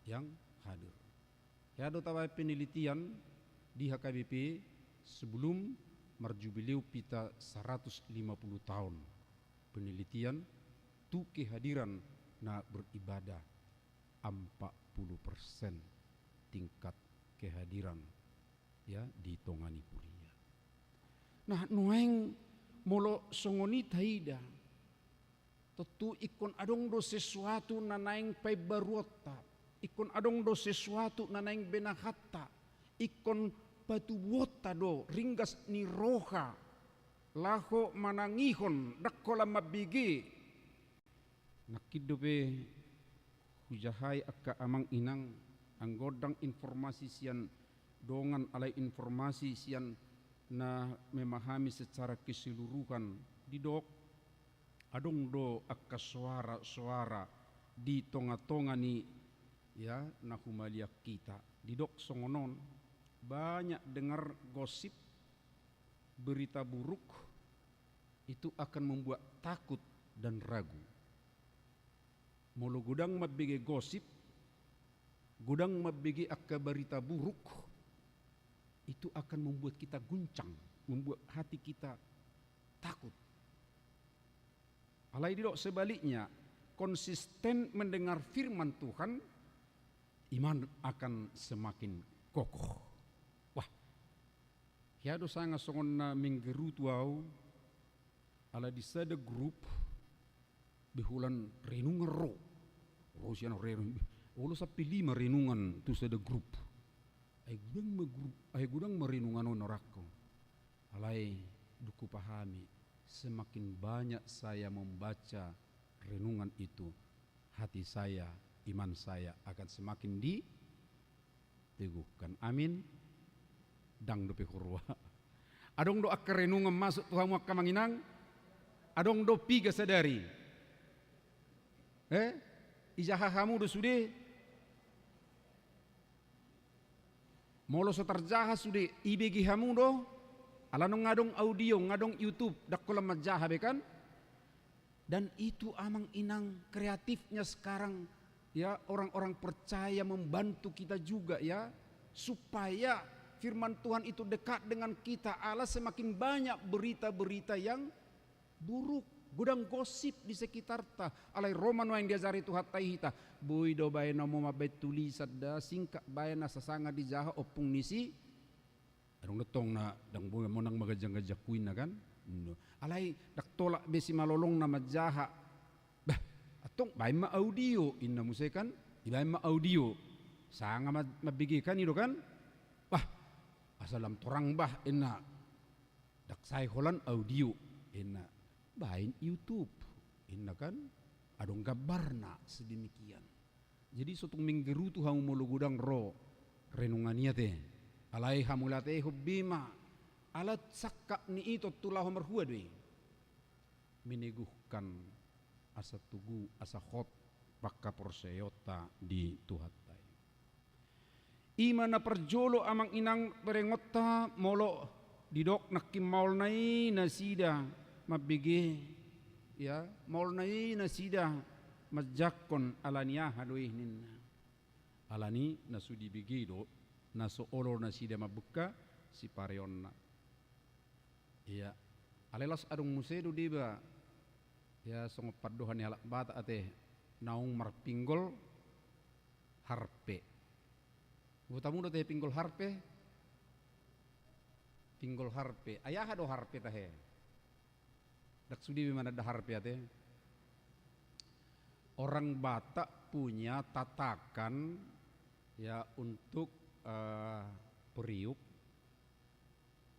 yang hadir. Hea do tabaen penelitian di H K B P sebelum marjubileu hita seratus lima puluh tahun. Penelitian tu kehadiran na beribadah, empat puluh persen tingkat kehadiran, ya, di tonga ni huria. Nah, nuaeng molo songon i taida, tontu ingkon adong do sesuatu na naeng paimbaruonta, ingkon adong do sesuatu na naeng benahanta, ingkon patubuonta do ringgas ni roha laho manangihon, ndang holan mambege. Nangkin dope hujahai angka amang inang, anggo ndang informasi sian dongan, alai informasi sian na memahami secara keseluruhan, didok adong do angka soara-soara di tonga-tonga ni, ya, na humaliang hita. Didok songon on, banyak dengar gosip, berita buruk, itu akan membuat takut dan ragu. Molo godang mambege gosip, godang mambege angka barita buruk, itu akan membuat kita guncang, membuat hati kita takut. Alai didok sebaliknya, konsisten mendengar firman Tuhan, iman akan semakin kokoh. Wah, hea do sanga songon na menggerutu au, ala di sada grup, be holan renungan ro. Ro sian renung-, olo sampe lima renungan tu sada grup. Ai godang ma grup, ai godang ma renungan on, orangku. Alai dung hupahami, semakin banyak saya membaca renungan itu, hati saya, iman saya akan semakin diteguhkan. Amin. Ndang dope huroha. Adong do angka renungan masuk tu hamu angka amang inang? Adong do piga sadari? Eh? Ijaha hamu do sude? Molo so tarjaha sude, ibege hamu do? Ala nunga adong audio, nunga adong YouTube, ndang holan manjaha be kan? Dan itu amang inang kreatifnya sekarang, ya, orang-orang percaya membantu kita juga, ya, supaya firman Tuhan itu dekat dengan kita. Ala semakin banyak berita-berita yang buruk, godang gosip di sekitarta. Alai ro ma nuaeng diajari Tuhanta i hita. Boi do baen na mo mambaen tulisan da, singkat baen na sasanga dijaha ompung ni si. Adong do tong na ndang boi monang maganjang-ganjang kuinna kan. Alai ndang tolap be simalolongna manjaha. Bah, antong baen ma audio inna muse kan. Dibaen ma audio. Sanga ma-, mambege kan i do kan. Bah, asa lam torang bah inna. Ndang sae holan audio inna. Baen YouTube inna kan. Adong gambarna sedemikian. Jadi so tung menggerutu hamu molo godang ro renungan i ate. Alai hamu latehon be ma. Ala sangkap ni i tontu laho marhua do i. Meneguhkan asa tugu, asa hot panghaporseaonta di Tuhanta i. I ma na parjolo amang inang berengonta molo didok nangkin maol na i nasida mambege, ya, maol na i nasida manjangkon ala ni aha do i ninna. Ala ni na so dibege do, na so olo nasida mambuka sipareonna. Iya, alai laos adong muse do deba. Ya, songon pandohan ni halak Batak ate, naung marpinggol harpe. Boto hamu do tahe pinggol harpe? Pinggol harpe. Ai aha do harpe tahe? Ndang sude be mananda harpe ate. Orang Batak punya tatakan, ya, untuk, eh, periuk.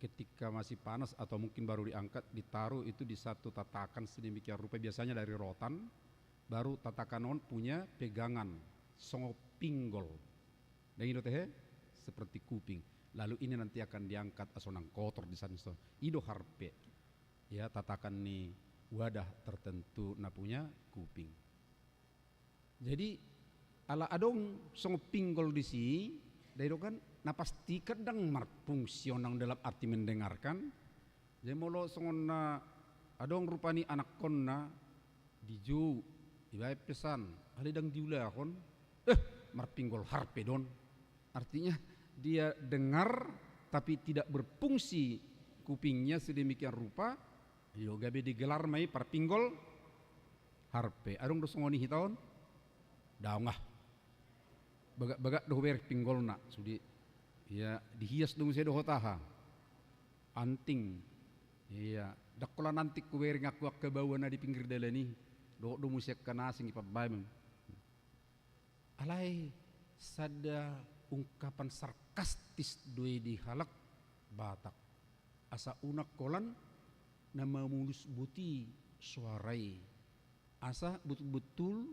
Ketika masih panas atau mungkin baru diangkat, ditaruh itu di satu tatakan sedemikian rupa, biasanya dari rotan, baru tatakan on punya pegangan, songon pinggol. Ndang i do tahe? Seperti kuping. Lalu ini nanti akan diangkat, asa unang kotor di sana, so. I do harpe. Ya, tatakan ni wadah tertentu na punya kuping. Jadi, ala adong songon pinggol disi, ndai do kan, na pasti kan ndang marfungsi on dalam arti mendengarkan. Jadi, molo songon na adong rupani anakkonna, dijou, dibaen pesan, alai ndang diulahon, eh, marpinggol harpe do on. Artinya, dia dengar, tapi tidak berfungsi kupingnya sedemikian rupa, yo gabe digelar ma i parpinggol harpe. Adong do songon i hita on? Daong ah. Bagak-bagak do hubereng pinggolna, sude. Ia, dihias do muse dohot aha? Anting. Ia, ndang holan anting hubereng angka baoa na di pinggir dalan i. Dohot do muse angka na asing i pambaen. Alai sada ungkapan sarkastis do i di halak Batak. Asa unang holan na mamulus boti soara i. Asa betul-betul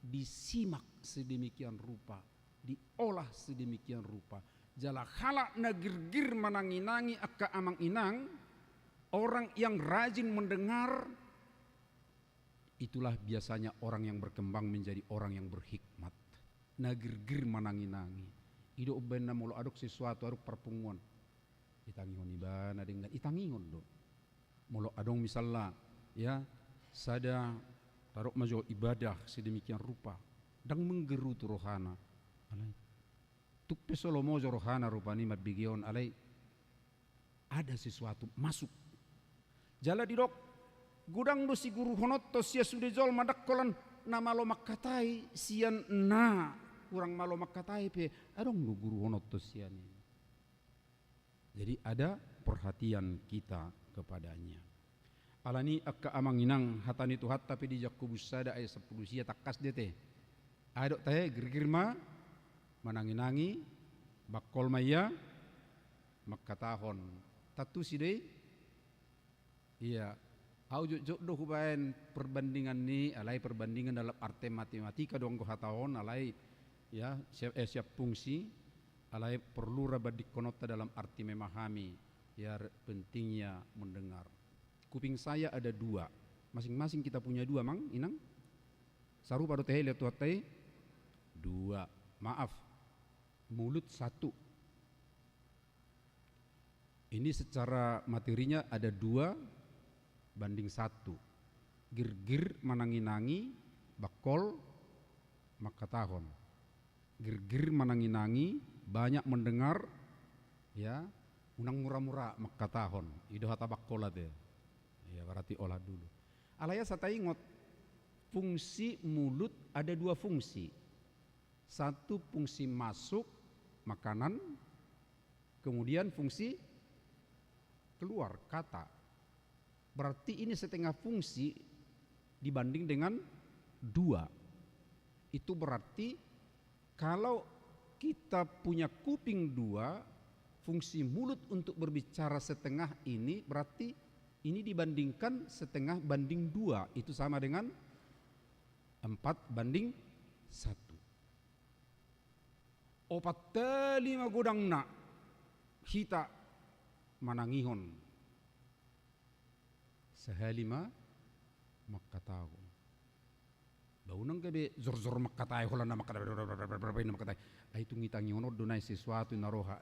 disimak sedemikian rupa, diolah sedemikian rupa. Jala halak na girgir manangi-nangi angka amang inang, orang yang rajin mendengar, itulah biasanya orang yang berkembang menjadi orang yang berhikmat. Na girgir manangi-nangi. I do umbaen na molo adong sesuatu, adong parpunguan. Ditangihon ibana denggan, ditangihon do. Molo adong misalna, ya, sada taruh ma jo ibadah sedemikian rupa. Ndang menggerutu rohana. Alai. Tung pe so lomo jo rohana rupani mambege on, alai ada sesuatu masuk. Jala didok, godang do siguruhononta sian sude jolma, ndang holan na malo mangkatai sian na hurang malo mangkatai pe, adong do guruhononta sian i. Jadi ada perhatian kita kepadanya. Alani angka amang inang, hata ni Tuhanta pe di Jakobus sada ayat sampulu sia tangkas do i ate. Aha do tahe, girgir ma manangi-nangi, bangkol ma ia mangkatahon. Tantu si do i? Ia, au jotjot do hubaen perbandingan ni, alai perbandingan dalam arti matematika do anggo hata on, alai, ya, siap, eh, siap fungsi, alai porlu ra bandingkononta dalam arti memahami, ya, pentingnya mendengar. Kuping saya ada dua. Masing-masing kita punya dua, Mang, Inang? Sarupa do tehe lihat Tuhanta i? Dua. Maaf. Mulut satu. Ini secara materinya ada dua banding satu. Girgir manangi-nangi, bangkol mangkatahon. Girgir manangi-nangi, banyak mendengar, ya, unang mura-mura mangkatahon. I do hata bangkol ate. Ya, berarti olah dulu. Alai asa taingot, fungsi mulut ada dua fungsi. Satu fungsi masuk, makanan, kemudian fungsi keluar, kata. Berarti ini setengah fungsi dibanding dengan dua. Itu berarti kalau kita punya kuping dua, fungsi mulut untuk berbicara setengah ini, berarti ini dibandingkan setengah banding dua, itu sama dengan empat banding satu. Opat hali ma godangna hita manangihon, sahali ma mangkatahon. Ba unang gabe jor-jor mangkatai holan na mangkatai, na mangkatai. Ai tung itangihon on do nai sesuatu na roha.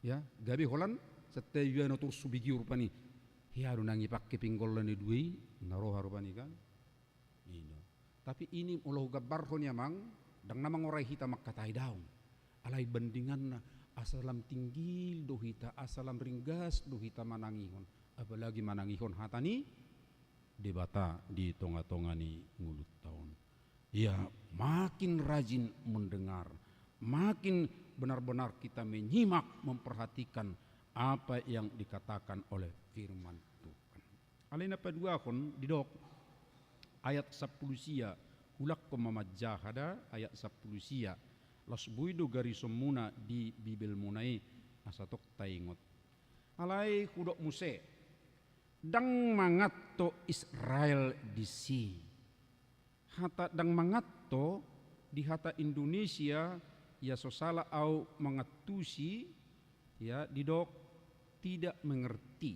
Ya, gabe holan, setta ibana torus hubege rupani. Hea do nang ipake pinggolna na dua i, na roha rupani kan. I do. Tapi ini molo hugambarhon i, Amang, ndang na mangorai hita mangkatai, daong. Alai bandinganna, asa lam tinggil do hita, asa lam ringgas do hita manangihon, apalagi manangihon hata ni Debata di tonga-tonga ni ngolunta on. Ia makin rajin mendengar, makin benar-benar kita menyimak, memperhatikan apa yang dikatakan oleh firman Tuhan. Alai na paduahon didok ayat sampulu sia, hulakhon ma manjaha da ayat sampulu sia, laos boi do garisonmuna di Bibelmuna i asa tong taingot. Alai hudok muse, ndang manganto Israel disi. Hata ndang manganto di hata Indonesia, ia so sala au mangantusi, ia didok tidak mengerti.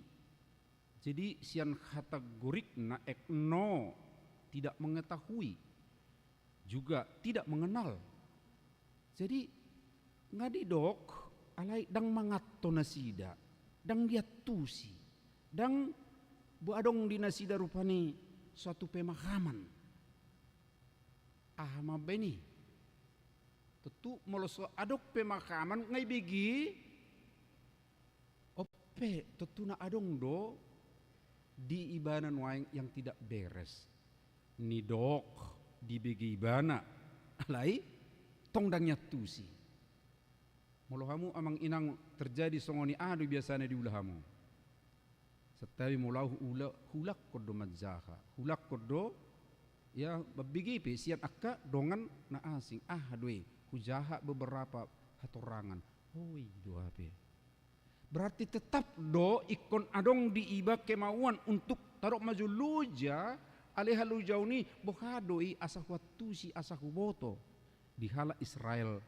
Jadi sian hata Gorikna ekno, tidak mengetahui, juga tidak mengenal. Jadi nga didok, alai ndang manganto nasida, ndang diantusi, ndang bo adong di nasida rupani suatu pemahaman. Aha ma baen i? Tontu molo so adong pemahaman nga ibege i, on pe tontu na adong do di ibana nuaeng yang tidak beres. Nidok dibege ibana, alai tong ndang iantusi. Molo hamu Amang Inang terjadi songon i, aha do biasana diula hamu? Santabi molo au ula, hulakhon do manjaha, hulakhon do, ia, mambege pe sian angka dongan na asing, aha do i, hujaha beberapa hatorangan. Oh, i do hape. Berarti tetap do ingkon adong di iba kemauan untuk tadok ma jolo loja, alai halojaon i boha do i asa huantusi, asa huboto. Di halak Israel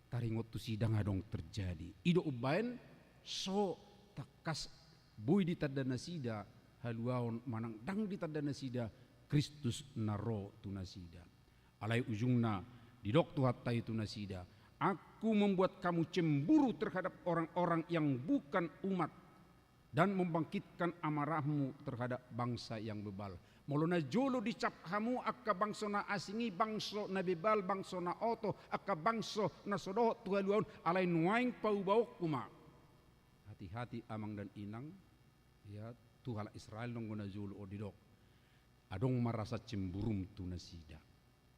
taringot tusi ndang adong terjadi. I do umbaen so tangkas boi ditanda nasida haluaon manang ndang ditanda nasida Kristus na ro tu nasida. Alai ujungna didok Tuhanta i tu nasida, Aku membuat kamu cemburu terhadap orang-orang yang bukan umat, dan membangkitkan amarahmu terhadap bangsa yang bebal. Molo na jolo dicap hamu angka bangso na asing i bangso na bebal, bangso na oto, angka bangso na so dohot tu haluaon, alai nuaeng paubaonku ma. Hati-hati Amang dan Inang, ia, tu halak Israel nanggo na jolo on didok, adong ma rasa cemburum tu nasida.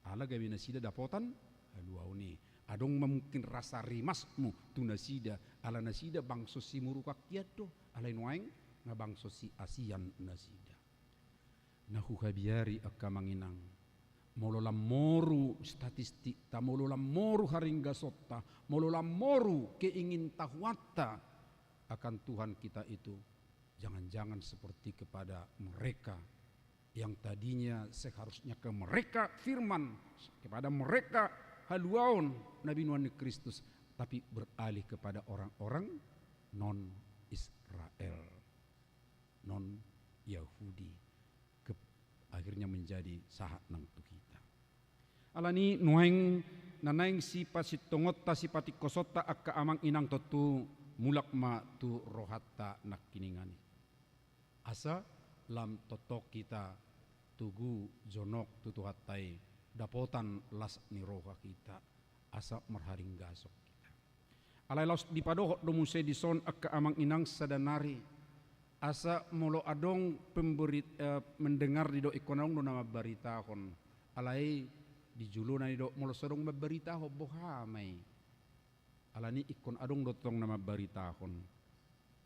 Ala gabe nasida dapotan haluaon i. Adong ma mungkin rasa rimasmu tu nasida, ala nasida bangso simurukan hian do, alai nuaeng nga bangso siasian nasida. Na huhabiari angka Amang Inang, molo lam moru statistikta, molo lam moru haringgasonta, molo lam moru keingintahuanta akan Tuhan kita itu, jangan-jangan seperti kepada mereka yang tadinya seharusnya ke mereka firman, kepada mereka haluaon na binoan ni Kristus, tapi beralih kepada orang-orang non-Israel, non-Yahudi, ke-, akhirnya menjadi sahat nang tu hita. Alani nuaeng na naeng sipasintongonta, sipatingkosonta angka amang inang, tontu mulak ma tu rohanta nangkiningan i. Asa lam tongtong hita togu jonok tu Tuhanta i, dapotan las ni roha hita, asa marharinggason hita. Alai laos dipadohot do muse dison angka amang inang sada nari, asa molo adong pemberi, eh, mendengar didok ingkon adong do na mambaritahon. Alai di jolona didok molo so adong mambaritahon boha ma i. Alani ingkon adong do tong na mambaritahon.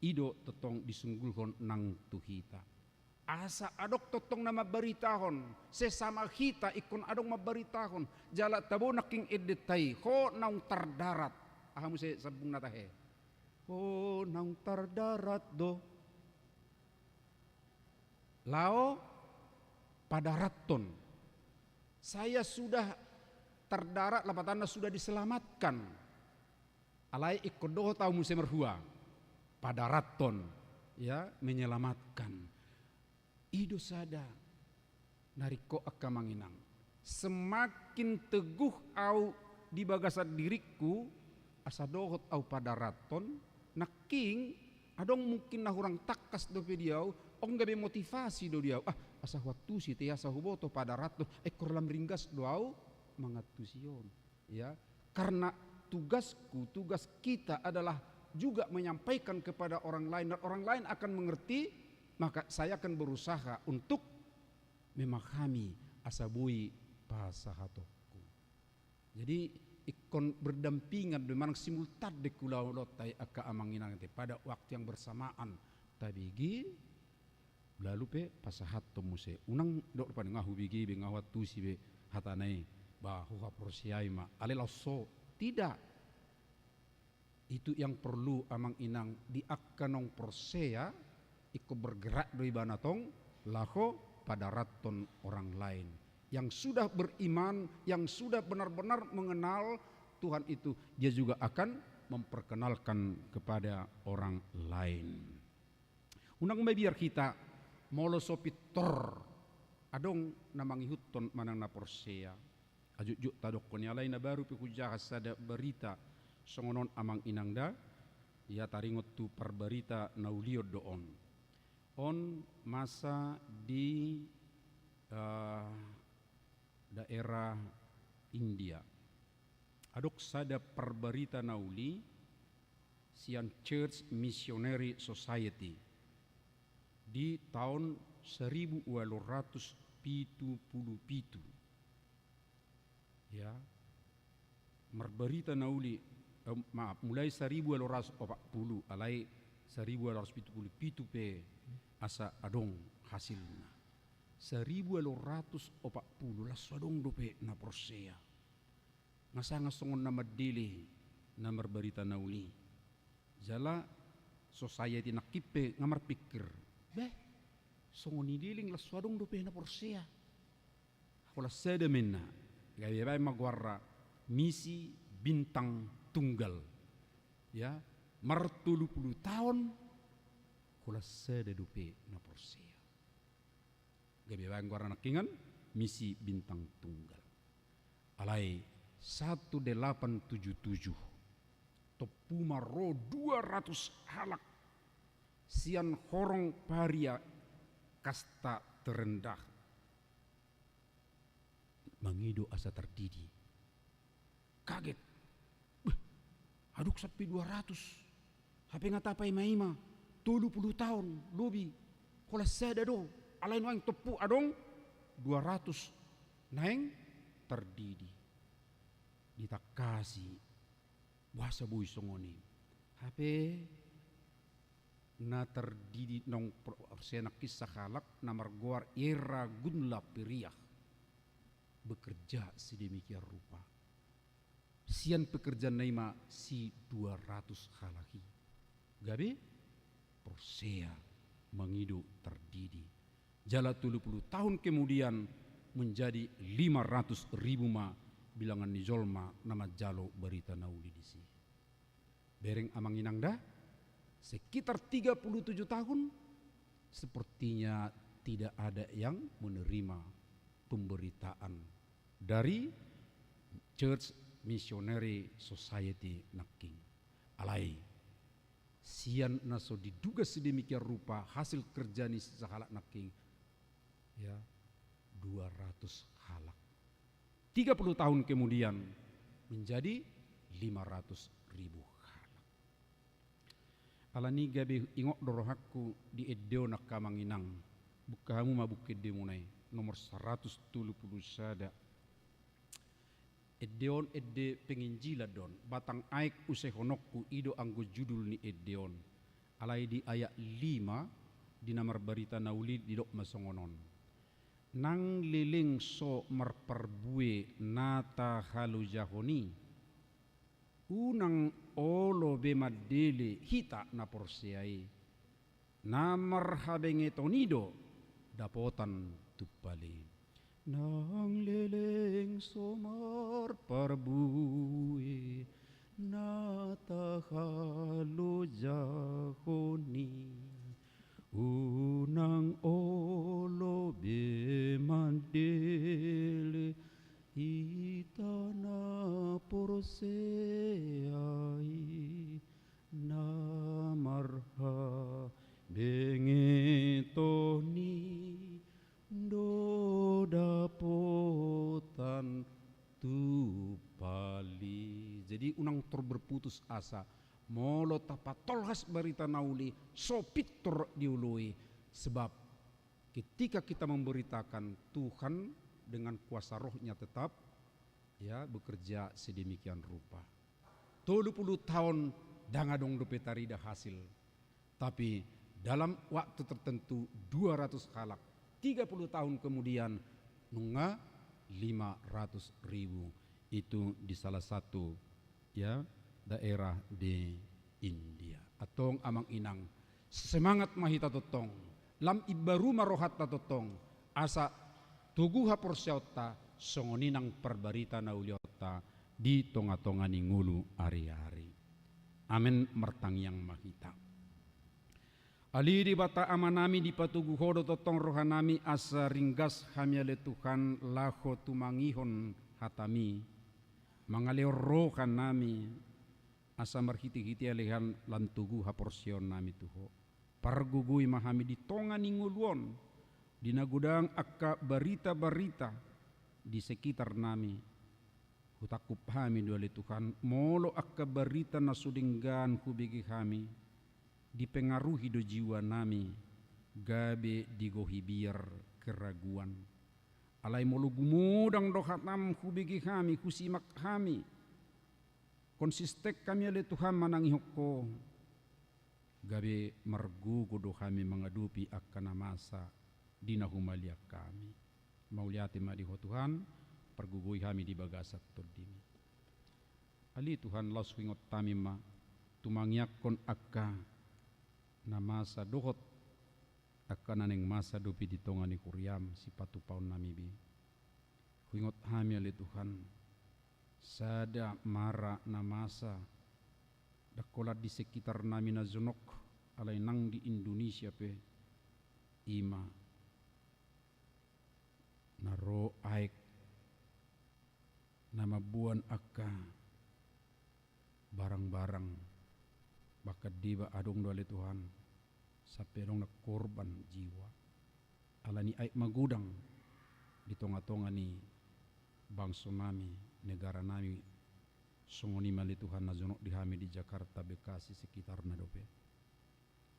I do tongtong disunggulhon nang tu hita. Asa adong tongtong na mambaritahon, sesama hita ingkon adong mambaritahon. Jala tabo nangkin endenta i, ho naung tardarat. Aha muse sambungna tahe? Ho naung tardarat do. Laho padarathon. Saya sudah terdarat, lapatanna sudah diselamatkan. Alai ingkon dohot ahu muse marhua, padarathon, ya, menyelamatkan. I do sada na ringkot angka amang inang. Semakin teguh ahu di bagasan diringku, asa dohot ahu padarathon, nangkin adong mungkin na hurang tangkas dope di ahu, on gabe motivasi do di ahu. Ah, asa huantusi te, asa huboto padarathon, eh, ingkon lam ringgas do ahu mangantusi on. Ya, karena tugasku, tugas kita adalah juga menyampaikan kepada orang lain, dan orang lain akan mengerti, maka saya akan berusaha untuk memahami asa boi pasahatonku. Jadi, ingkon berdampingan do, manang simultan do ulaonta i angka amang inang, ate, pada waktu yang bersamaan tabege, lalu pe pasahathon muse. Unang dok rupani nga hubege be, nga huantusi be hatana i, bah, huhaporseai ma, alai laos so. Tidak. Itu yang perlu amang inang, di angka naung porsea, ingkon bergerak do ibana tong, laho padarathon orang lain. Yang sudah beriman, yang sudah benar-benar mengenal Tuhan itu, dia juga akan memperkenalkan kepada orang lain. Unang mabiar hita molo so pintor adong na mangihuthon manang na porsea. Ajutjut tadokkon i, alai na baru pe hujaha sada barita songon on amang inang da, ia taringot tu parbarita na ulion do on. On masa di, eh, daerah India. Adong sada parbarita na uli sian Church Missionary Society di taon saribu ualu ratus pitu pulu pitu. Ya, marbarita na uli, eh, maaf, mulai saribu ualu ratus opat pulu, alai saribu ualu ratus pitu pulu pitu pe asa adong hasilna. Saribu ualu ratus opat pulu, laos so adong dope na porsea. Nga sanga songon na mandele na marbarita na uli. Jala society nangkin pe nga marpikir, beh, songon i leleng, laos so adong dope na porsea. Holan sada ma inna, gabe baen ma goarna misi bintang tunggal. Ya, martolu pulu taon, holan sada dope na porsea. Gabe baen goarna nangkiningan misi bintang tunggal. Alai satu delapan tujuh tujuh, tompu ma ro dua ratus halak sian horong paria kasta terendah mangido asa tardidi. Kaget. Beh, adong sampe dua ratus. Hape nga tapa i ma, i ma tolu pulu taon lobi, holan sada do. Alai nuaeng tompu adong dua ratus naeng tardidi. Ditangkasi, boasa boi songon i? Hape na tardidi naung porsea nangkin sahalak na margoar Ira Gunla Piriah bekerja sedemikian rupa. Sian pekerjaanna i ma si dua ratus halak i gabe porsea, mangido tardidi. Jala tolu pulu taon kemudian menjadi lima ratus ribu ma bilangan ni jolma na manjalo barita na uli disi. Bereng amang inang da, sekitar tiga puluh tujuh tahun, sepertinya tidak ada yang menerima pemberitaan dari Church Missionary Society nangkin. Alai sian na so diduga sedemikian rupa hasil kerja ni sahalak nangkin, ya, dua ratus halak. Tiga puluh tahun kemudian menjadi lima ratus ribu halak. Alani gabe ingot do rohangku di ende on angka amang inang. Buka hamu ma buku endemuna i, nomor saratus tolu pulu sada. Ende on ende penginjilan do on, batang aek usehononku, i do anggo judul ni ende on. Alai di ayat lima, di na marbarita na uli didok ma songon on. Nang leleng so marparbue na tahalojahon i, unang olo be mandele hita na porsea i, na marhabengeton i do dapotan tumpal i. Nang leleng so marparbue na tahalojahon i, unang olo be mandele hita na porsea i, na marhabengeton i do dapotan tumpal i. Jadi unang tor berputus asa. Molo tapatolhas barita na uli, so pintor dioloi. Sebab ketika kita memberitakan, Tuhan dengan kuasa Roh-Nya tetap, ya, bekerja sedemikian rupa. Tolu pulu taon ndang adong dope tarida hasil. Tapi dalam waktu tertentu, dua ratus halak, tiga puluh tahun kemudian, nunga lima ratus ribu. Itu di salah satu, ya, daerah di India. Antong amang inang, semangat ma hita tongtong, lam imbaru ma rohanta tongtong, asa togu haporseaonta, songon i nang parbarita na ulionta di tonga-tonga ni ngolu ari-ari. Amen. Martangiang ma hita. Ale Debata Amanami, dipatogu Ho do tongtong rohanami asa ringgas hami ale Tuhan laho tumangihon hataMi, mangalehon rohanami, asa marhite-hite alehan lam togu haporseaonnami tu Ho. Pargogoi ma hami di tonga ni ngolu on, di na godang angka barita-barita di sekitarnami. Hutangkup hami do ale Tuhan, molo angka barita na so denggan hubege hami, dipengaruhi do jiwanami, gabe digohi biar keraguan. Alai molo gumodang do hataM hubege hami, husimak hami, konsisten hami ale Tuhan manangihon Ho, gabe margogo do hami mangadopi angka na masa di na humaliang hami. Mauliate ma di Ho Tuhan, pargogoi hami di bagasan TondiMi. Ale Tuhan, laos huingot hami ma tumangiangkon angka na masa dohot angka na naeng masa dope di tonga ni huriaM sipatupaonnami be. Huingot hami ale Tuhan, sada mara na masa, ndang holan di sekitarnami na jonok, alai nang di Indonesia pe, i ma na ro aek na mamboan angka barang-barang, bahkan deba adong do ale Tuhan, sampe adong na korban jiwa. Alani aek magodang di tonga-tonga ni bangsonami, negaranami, songon i ma ale Tuhan na jonok di hami di Jakarta, Bekasi, sekitarna dope.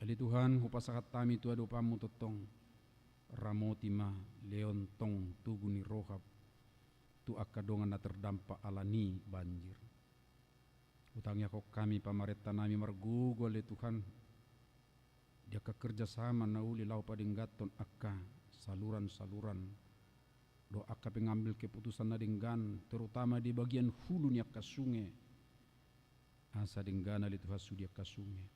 Ale Tuhan, hupasahat hami tu adopanMu tongtong, ramoti ma, lehon tong togu ni roha tu angka dongan na terdampak alani banjir. Hutangiangkon hami pamarentanami margogo ale Tuhan, di angka kerjasama na uli laho padengganhon angka saluran-saluran dohot angka pengambil keputusan na denggan, terutama di bagian hulu ni angka sunge. Asa denggan ale Tuhan sude angka sunge.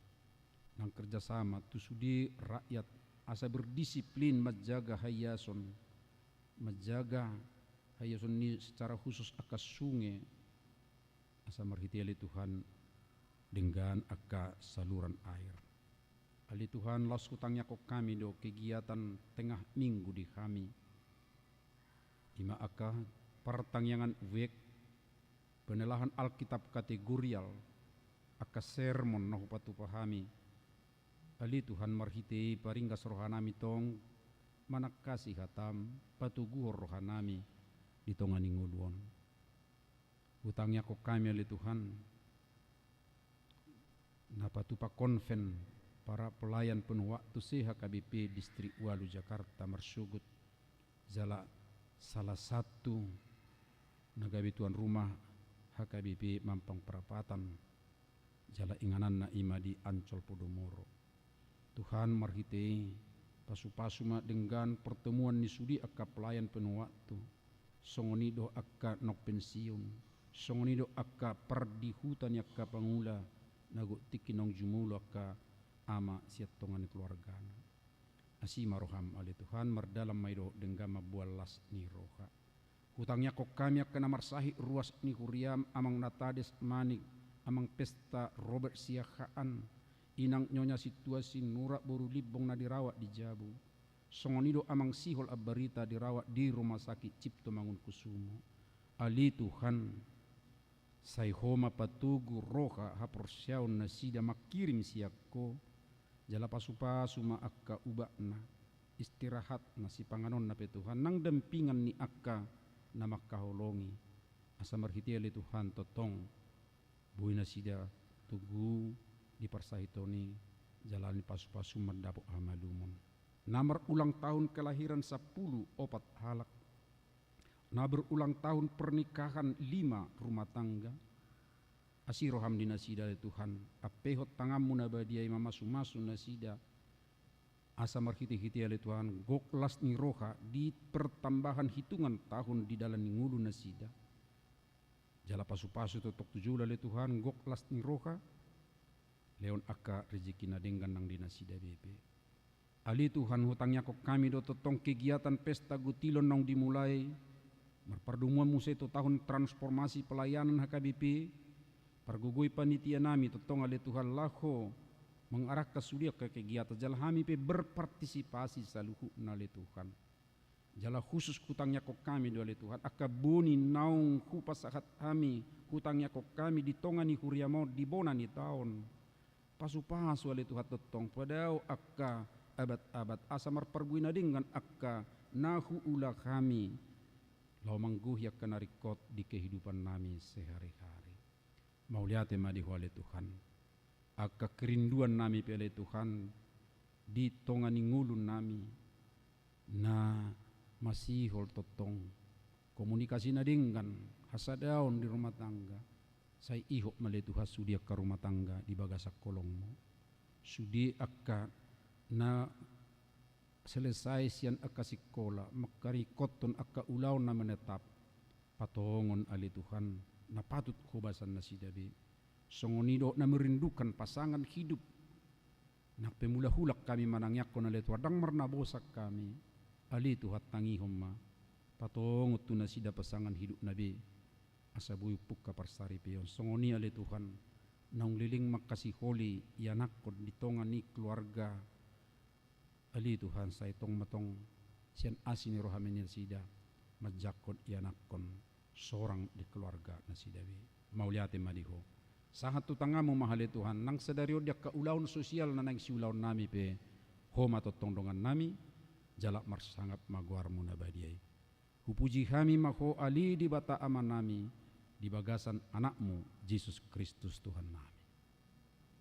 Nang kerjasama tu sude rakyat asa berdisiplin manjaga haiason, manjaga haiason ni secara khusus angka sunge. Asa marhite ale Tuhan denggan angka saluran air. Ale Tuhan, laos hutangiangkon hami do kegiatan tengah minggu di hami. I ma angka partangiangan wijk, penelaahan Alkitab kategorial, angka sermon na hupatupa hami. Ale Tuhan, marhite i paringgas rohanami tong manangkasi hatam, patoguhon rohanami di tonga ni ngolu on. Hutangiangkon hami ale Tuhan, na patupa konven para pelayan penuh waktu se H K B P Distrik Walu Jakarta marsogot, jala salah satu na gabe tuan rumah H K B P Mampang Prapatan, jala ingananna i ma di Ancol Podomoro. Tuhan, marhite i, pasupasu ma denggan pertemuan ni sude angka pelayan penuh waktu, songon i do angka naung pensiun, songon i do angka pardihuta ni angka pangula, na gok tingki naung jumolo angka ama sian tonga ni keluargana. Asi ma roham ale Tuhan, mardalan ma i dohot denggan mamboan las ni roha. Hutangiangkon hami angka na marsahit ruas ni huriam, Amang Natades Manik, Amang Pesta Robert Siahaan, Inang Nyonya Situasi Nurak boru Limbong na dirawat di jabu. Songon i do Amang Sihol Ambarita dirawat di Rumah Sakit Cipto Mangunkusumo. Ale Tuhan, sai Ho ma patogu roha haporseaon nasida mangkirim sian Ho, jala pasupasu ma angka ubatna, istirahatna, sipanganonna pe Tuhan, nang dampingan ni angka na mangkaholongi. Asa marhite i ale Tuhan tongtong boi nasida togu di parsahiton i, jala ni pasupasu mandapot hamalumon. Na marulang tahun kelahiran sampulu opat halak. Na berulang tahun pernikahan lima rumah tangga. Asi roham di nasida ale Tuhan, ampehon tanganmu na badia i mamasumasu nasida. Asa marhitehite ale Tuhan, gok las ni roha di pertambahan hitungan tahun di dalan ni ngolu nasida. Jala pasupasu tongtong tu jolo ale Tuhan, gok las ni roha, lehon angka rejeki na denggan nang di nasida be. Ale Tuhan, hutangiangkon hami do tongtong kegiatan pesta gutilon naung dimulai, marpardomuan muse tu tahun transformasi pelayanan H K B P, pargogoi panitia nami tongtong ale Tuhan laho mengarahkan sude angka kegiatan jala hami pe berpartisipasi saluhutna ale Tuhan. Jala khusus hutangiangkon hami do ale Tuhan, angka boni naung hupasahat hami, hutangiangkon hami di tonga ni huriam on di bona ni taon. Pasupasu ale Tuhan tongtong, padao angka abat-abat asa marparbue na denggan angka na huula hami. Laho manggohi angka na ringkot di kehidupan nami sehari-hari. Mauliate ma di Ho ale Tuhan. Angka kerinduan nami pe ale Tuhan, di tonga ni ngolu nami, na masihol tongtong komunikasi na denggan, hasadaon di rumah tangga, sai ihot ma ale Tuhan sude angka rumah tangga di bagasan holongmu. Sude angka na selesai sian angka sikola, mangkaringkothon angka ulaon na menetap, patongon ale Tuhan, na patut hubasan nasida be. Songon i dohot na merindukan pasangan hidup. Nang pe mula hulang hami manangiangkon ale Tuhan, ndang marnabosan hami. Ale Tuhan tangihon ma. Patongon tu nasida pasangan hidupna be. Asa boi umpuk haparsaripeon. Songon i ale Tuhan. Naung leleng mangkasiholi ianakhon di tonga ni keluarga. Ale Tuhan, sai tong ma tong sian asi ni roham i nasida manjangkon ianakhon sorang di keluarga nasida be. Mauliate ma di Ho. Sahat tu tanganmu ma ale Tuhan, nang sadari on di angka ulaon sosial na naeng siulaon nami pe, Ho ma tongtong dongan nami, jala marsangap ma goarmu na badia i. Hupuji hami ma Ho ale Debata Ama nami, di bagasan Anakmu, Jesus Kristus Tuhan nami.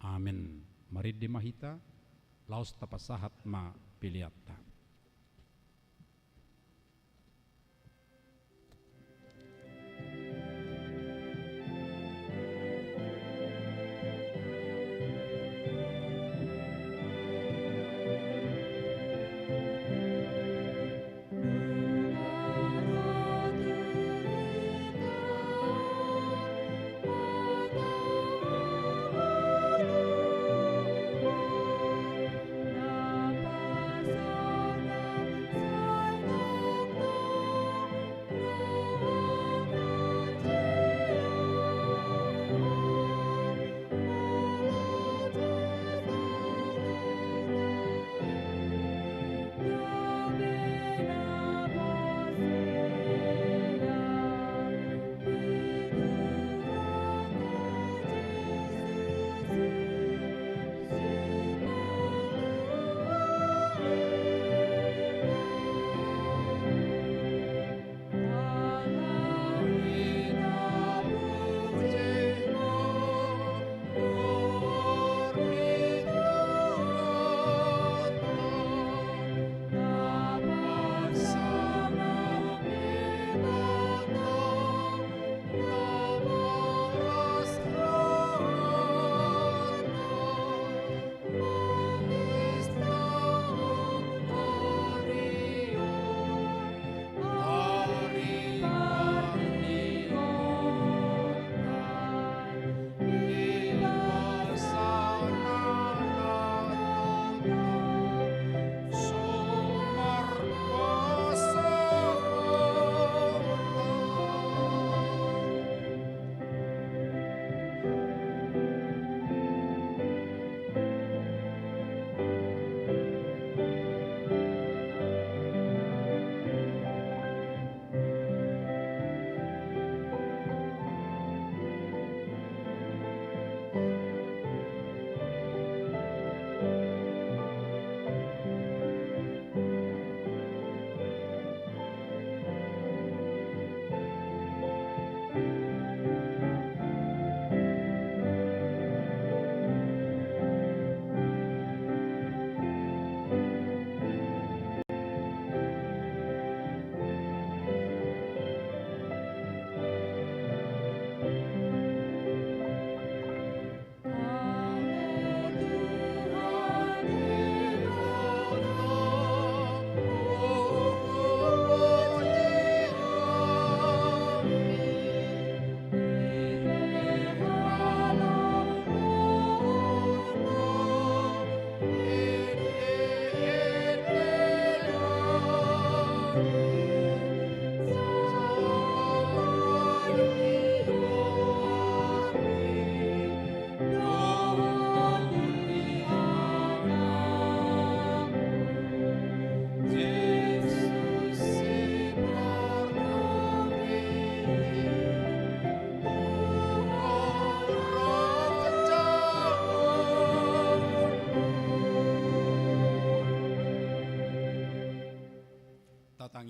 Amen. Marende ma hita, laos tapasahat ma peleanta.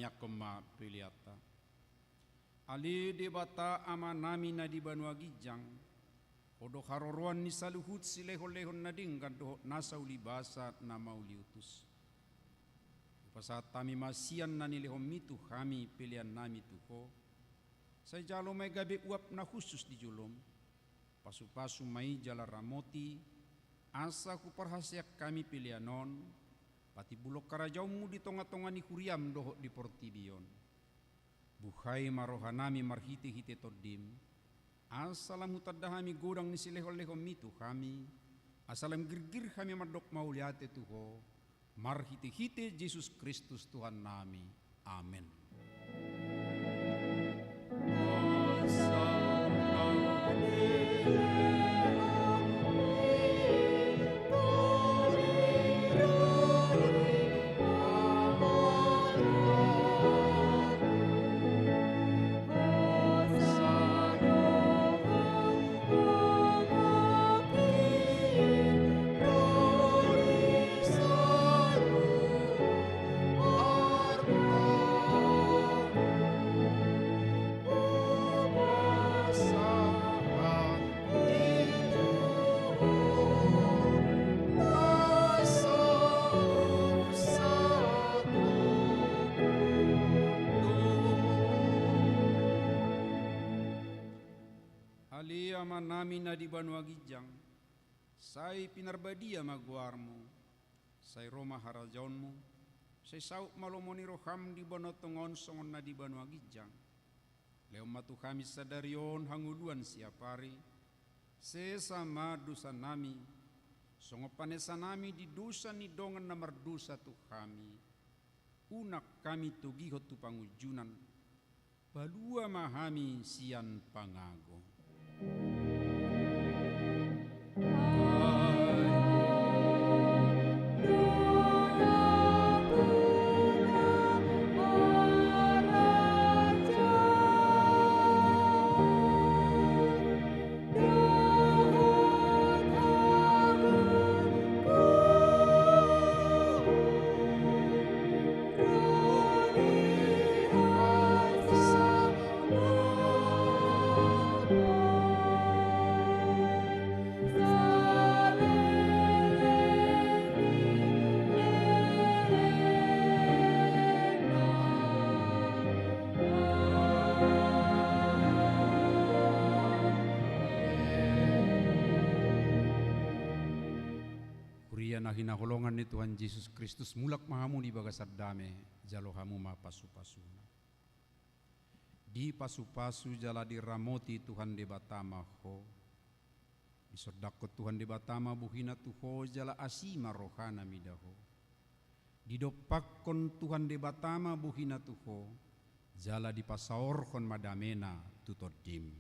Manjangkon ma peleanta. Ale Debata Amanami na di banua ginjang, Ho do haroroan ni saluhut silehonlehon na denggan dohot nasa ulibasa na mauliutus. Hupasahat hami ma sian na nilehonMi tu hami peleannami tu Ho. Sai jalo ma i gabe uap na hushus di joloM. Pasupasu ma i jala ramoti, asa huparhaseang hami pelean on patimbulhon harajaonMu di tongatonga ni huriaM dohot di portibi on. Buhai ma rohanami marhitehite TondiM, asa lam hutanda hami godang ni silehonlehonMi tu hami, asa lam girgir hami mandok mauliate tu Ho, marhitehite Jesus Kristus Tuhannami. Amen. Ale Amanami na di banua ginjang, sai pinarbadia ma goarMu, sai ro ma harajaonMu, sai saut ma lomo ni rohaM di banua tonga on songon na di banua ginjang. Lehon ma tu hami sadari on hangoluan siapari, sesa ma dosanami, songon panesanami di dosa ni dongan na mardosa tu hami. Unang hami togihon tu pangunjunan, palua ma hami sian pangago. Huria na hinaholongan ni Tuhan Jesus Kristus, mulak ma hamu di bagasan dame, jalo hamu ma pasupasuna. Dipasupasu jala diramoti Tuhan Debata ma ho. Disondangkon Tuhan Debata ma bohiNa tu ho jala asi ma rohaNa mida ho. Didompakkon Tuhan Debata ma bohiNa tu ho, jala dipasaorhon ma dameNa tu tondim.